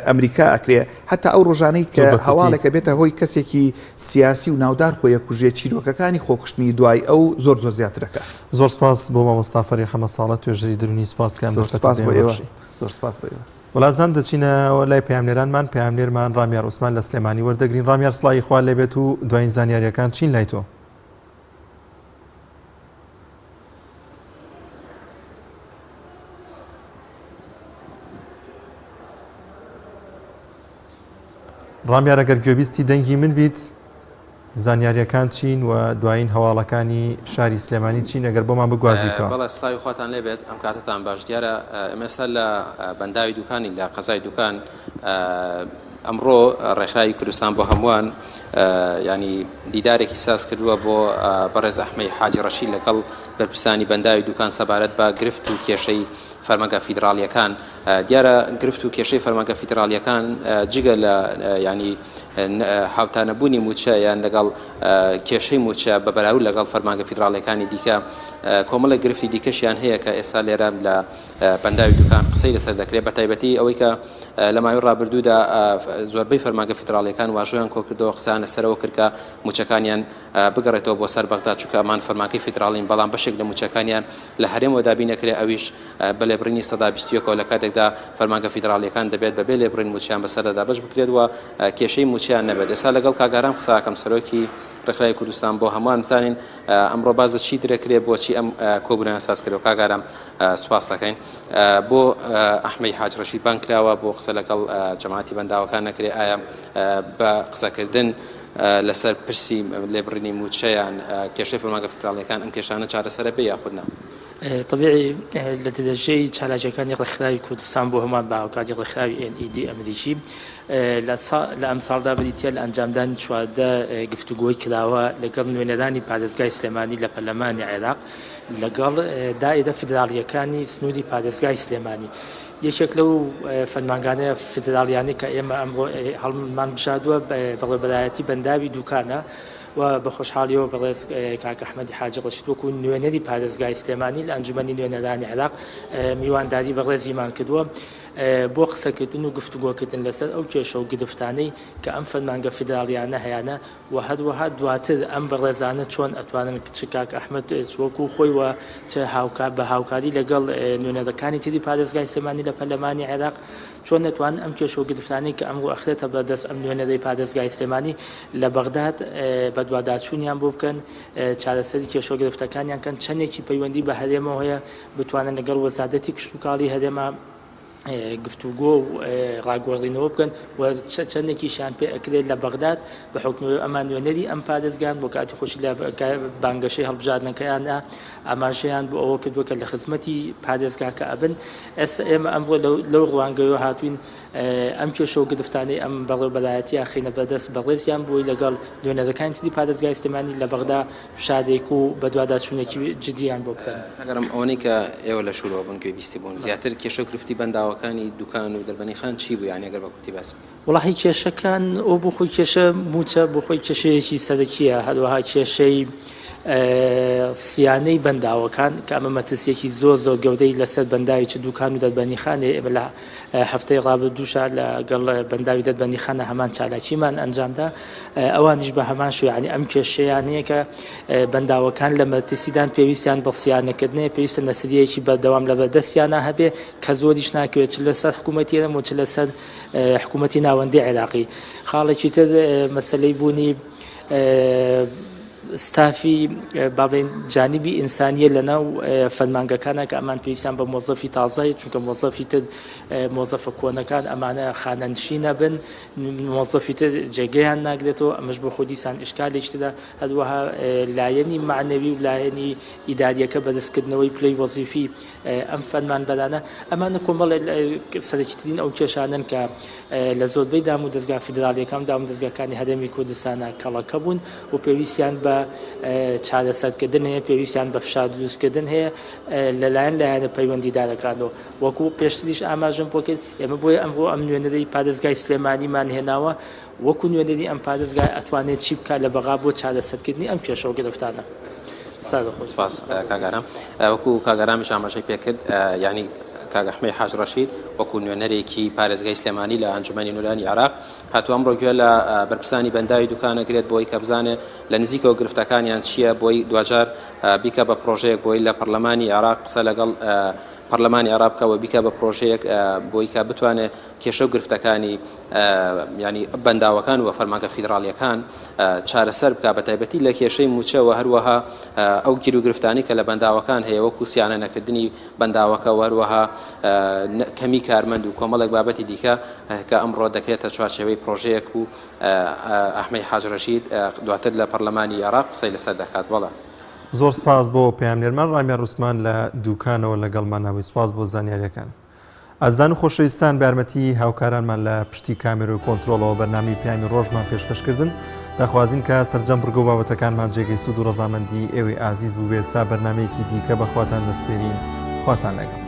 S12: ئەمریکا ئەکرێ هەتا ئەو ڕۆژانەی کە هەواڵێکە بێتە هۆی کەسێکی سیاسی و ناودار خۆی ئەکوژێ چیرۆکەکانی خۆکوشتنی دوای ئەو زۆر زۆر زیاترەکە.
S1: زۆر سپاس بۆ مامۆستا فەریق حەمە ساڵە توێژەری دەروونی سپاس کە ئەم
S12: زۆر
S1: دەرفەتەت
S12: سپاس بۆ
S1: پێ
S12: ئێوە
S1: بەخشی.
S12: زۆر سپاس بۆ ئێوە.
S1: وەلازان دەچینەوە لای پەیامنێرانمان پەیامنێرمان ڕامیار عوسمان لە سلێمانی وەردەگرین ڕامیار سڵاوی خوا لێبێت و دوایین زانیاریەکان چین لای تۆ؟ ڕامیار ئەگەر گوێبیستی دەنگی من بیت زانیاریەکان چین و دوایین هەواڵەکانی شاری سلێمانی چین ئەگەر بۆمان بگوازیتەوە؟
S13: بەڵێ سڵاوی خواتان لێبێت ئەم کاتەتان باش دیارە ئێمە ئێستا لە بەنداوی دوکانین لە قەزای دوکان. ئەمڕۆ ڕێکخراوی کوردستان بۆ هەمووان ینی دیدارێکی ساز کردووە بۆ بەڕێز ئەحمەی حاجی ڕەشید لەگەڵ بەرپرسانی بەنداوی دوکان سەبارەت بە گرفت و کێشەی فەرمانگە فیدراڵیەکان دیارە گرفت و کێشەی فەرمانگە فیدراڵیەکان جگە لە ینی هاوتانەبوونی موچە یان لەگەڵ کێشەی موچە بە بەراورد لەگەڵ فەرمانگە فیدراڵیەکانی دیکە کۆمەڵێک گرفتی دیکەشیان هەیە کە ئێستا لێرە لە بەنداوی دوکان قسەی لەسەر دەکرێت، بەتایبەتی ئەوەی کە لە ماوەی ڕابردوودا زۆربەی فەرمانگە فیدراڵییەکان واژۆیان کۆکردەوە قسەیان لەسەرەوە کرد کە مووچەکانیان بگەڕێتەوە بۆ سەر بەغدا، چونکە ئەمان فەرمانگەی فیدراڵین، بەڵام بەشێک لە مووچەکانیان لە هەرێمەوە دابین نەکرێت، ئەویش بە لێبڕینی 21% لە کاتێکدا فەرمانگە فیدراڵییەکان دەبێت بەبێ لێبڕین مووچەیان بەسەردا دابەش بکرێت و کێشەی مووچەیان نەبێت. ئێستا لەگەڵ کاک ئارام قسە ئەکەم سەرۆکی ڕێکخراوی کوردستان بۆ هەمووان بزانین ئەمڕۆ باس لە چی درەکرێ بۆچی ئەم کۆبوونەوەیان ساز کردووە کاک ئارام سوپاس دەکەین بۆ ئەحمەی حاج ڕەشید بانگ کراوە بۆ قسە لەگەڵ جەماعەتی بەنداوەکان نەکرێ ئایا بە قسەکردن لەسەر پرسی لێبڕینی مووچەیان کێشەی فەرمانگە فیدراڵیەکان ئەم کێشانە چارەسەرە بێ یاخود نا؟
S14: تەبیعی لە درێژەی چالاکیەکانی ڕێکخراوی کوردستان بۆ هەمووان بە هاوکاری ڕێکخراوی NED ئەمریکی لە ئەمساڵدا بریتیە لە ئەنجامدانی 14 گفتوگۆی کراوە لەگەڵ نوێنەرانی پارێزگای سلێمانی لە پەرلەمانی عێراق لەگەڵ دائیرە فیدراڵییەکانی سنووری پارێزگای سلێمانی. یەکێک لەو فەرمانگانە فیدراڵیانەی کە ئێمە ئەمڕۆ هەڵمان بژاردووە بەڕێوەبەرایەتی بەنداوی دووکانە و بە خۆشحاڵیەوە بەڕێز کاک ئەحمەدی حاجی ڕەشید وەکو نوێنەری پارێزگای سلێمانی لە ئەنجومەنی نوێنەرانی عێراق میوانداری بەڕێزیمان کردووە بۆ قسەکردن و گفتوگۆکردن لەسەر ئەو کێشە و گرفتانەی کە ئەم فەرمانگە فیدراڵیانە هەیانە وە هەروەها دواتر ئەم بەڕێزانە چۆن ئەتوانن چ کاک ئەحمەد چ وەکو خۆی و چ هاوکار بە هاوکاری لەگەڵ نوێنەرەکانی تری پارێزگای سلێمانی لە پەرلەمانی عێراق چۆن دەتوانن ئەم کێشە و گرفتانەی کە ئەمڕۆ ئەخرێتە بەردەست ئەم نوێنەرەی پارێزگای سلێمانی لە بەغداد بەدواداچوونیان بۆ بکەن چارەسەری کێشە و گرفتەکانیان کەن چەندێکی پەیوەندی بە هەرێمەوە هەیە بتوانن لەگەڵ وەزارەتی کشتوکاڵی هەرێما گفتوگۆ و ڕاگۆڕینەوە بکەن و چەندێکیشیان پێ ئەکرێت لە بەغداد بە حوکمی ئەمان نوێنەری ئەم پارێزگان بۆ کاتی خۆشی لە بانگەشەی هەڵبژاردنەکەیاندا ئاماژەیان بۆ ئەوە کردووە کە لە خزمەتی پارێزگاکە ئەبن ئێستا ئێمە ئەمڕۆ لەو ڕوانگەیەوە هاتوین ئەم کێشە و گرفتانەی ئەم بەڕێوەبەرایەتیە خەینە بەردەست بەڕێزیان بۆی لەگەڵ نوێنەرەکانی تری پارێزگای سلێمانی لە بەغدا فشارێک و بەدواداچوونێکی جدییان بۆ بکەن.
S13: کاک ئارام ئەوەنەی کە ئێوە لە شوورەوە بوون گوێ بیستی بوون زیاتر کێشە و گرفتی بەنداوەکانی دوکان و دەربەنیخان چی بوو یانی ئەگەر بە کورتی باسی بکەی؟
S14: وەڵاهی کێشەکان ئەو بۆ خۆی کێشە مووچە بۆ خۆی کێشەیەکی سەرەکییە هەروەها کێشەی سیانەی بەنداوەکان کە ئەمە مەترسیەکی زۆر زۆر گەورەی لەسەر بەنداوی چ دوکان و دەربەنیخانێ ئێمە لە هەفتەی ڕابردووشا لەگەڵ بەنداوی دەربەندیخانە هەمان چالاکیمان ئەنجامدا ئەوانیش بە هەمان شێوە یانی ئەم کێشەیان هەیە کە بەنداوەکان لە مەترسیدان پێویستیان بە صیانەکردنەیە پێویستە نەسریەکی بەردەوام لە بەردەستیانە هەبێ کە زۆریش ناکەوێت چ لەسەر حکوومەتی هەرێم و چ لەسەر حکوومەتی ناوەندی عێراقی خاڵێکی تر مەسەلەی بوونی ستافی با بڵێین جانبی ئینسانیە لەناو فەرمانگەکانە کە ئەمان پێویستیان بە مۆزەفی تازە هەیە چونکە مۆزەفی تر مۆزەفە کۆنەکان ئەمانە خانەنشینە بن مۆزەفی تر جێگەیان ناگرێتەوە ئەمەش بۆ خۆی دیسان ئیشکالێکی ترە هەروەها لایەنی مەعنەوی و لایەنی ئیداریەکە بەرزکردنەوەی پلەی وەزیفی ئەم فەرمانبەرانە ئەمانە کۆمەڵێک سەرەکیترین ئەو کێشانەن کە لە زۆربەی دام و دەزگا فیدراڵیەکان و دام و دەزگاکانی هەرێمی کوردستانە کەڵەکە بوون و پێویستیان بە چارەسەرکردن هەیە پێویستیان بە فشار دروستکردن هەیە لەلایەن لایەنە پەیوەندیدارەکانەوە وەکو پێشتریش ئاماژەم بۆ کرد ئێمە بۆیە ئەمڕۆ ئەم نوێنەری پارێزگای سلێمانیمان هێناوە وەکو نوێنەری ئەم پارێزگایە ئەتوانێت چی بکات لە بەغا بۆ چارەسەرکردنی ئەم کێشە و گرفتانە؟
S13: سپاس کاک ئارام. وەکو کاک ئارامیش ئاماژەی پێکرد یانی کاک ئەحمەی حاج ڕەشید وەکو نوێنەرێکی پارێزگای سلێمانی لە ئەنجومەنی نوێنەرانی عێراق هاتووە ئەمڕۆ گوێ لە بەرپرسانی بەنداوی دوکان ئەگرێت بۆی کە بزانێ لە نزیکەوە گرفتەکانیان چییە بۆی دواجار بیکە بە پرۆژەیەک بۆی لە پەرلەمانی عێراق قسە لەگەڵ پەرلەمانی عێراق بکە و بیکە بە پرۆژەیەک بۆی کە بتوانێ کێشە و گرفتەکانی یانی بەنداوەکان و فەرمانگە فیدراڵیەکان چارەسەر بکا بە تایبەتی لە کێشەی مووچە و هەروەها ئەو گیروگرفتانی کە لە بەنداوەکان هەیە وەکو سیانە نەکردنی بەنداوەکە و هەروەها کەمی کارمەند و کۆمەڵێک بابەتی دیکە کە ئەمڕۆ دەکرێتە چوارچێوەی پرۆژەیەک و ئەحمەی حاج ڕەشید دواتر لە پەرلەمانی عێراق قسەی لەسەر دەکات بەڵێ.
S1: زۆر سپاس بۆ پەیامنێرمان ڕامیار عوسمان لە دوکانەوە لەگەڵمان نابووی سپاس بۆ زانیاریەکان. ئازیزان و خۆشەویستان بە یارمەتی هاوکارانمان لە پشتی کامێرە و کۆنترۆڵەوە بەرنامەی پەیامی ڕۆژمان پێشکەش کردن. داخوازین کە سەرجەم بڕگە و بابەتەکانمان جێگەی سوود و ڕەزامەندی ئێوەی ئازیز بووبێت. تا بەرنامەیەکی دیکە بە خواتان دەسپێرین. خواتان لەگەڵ.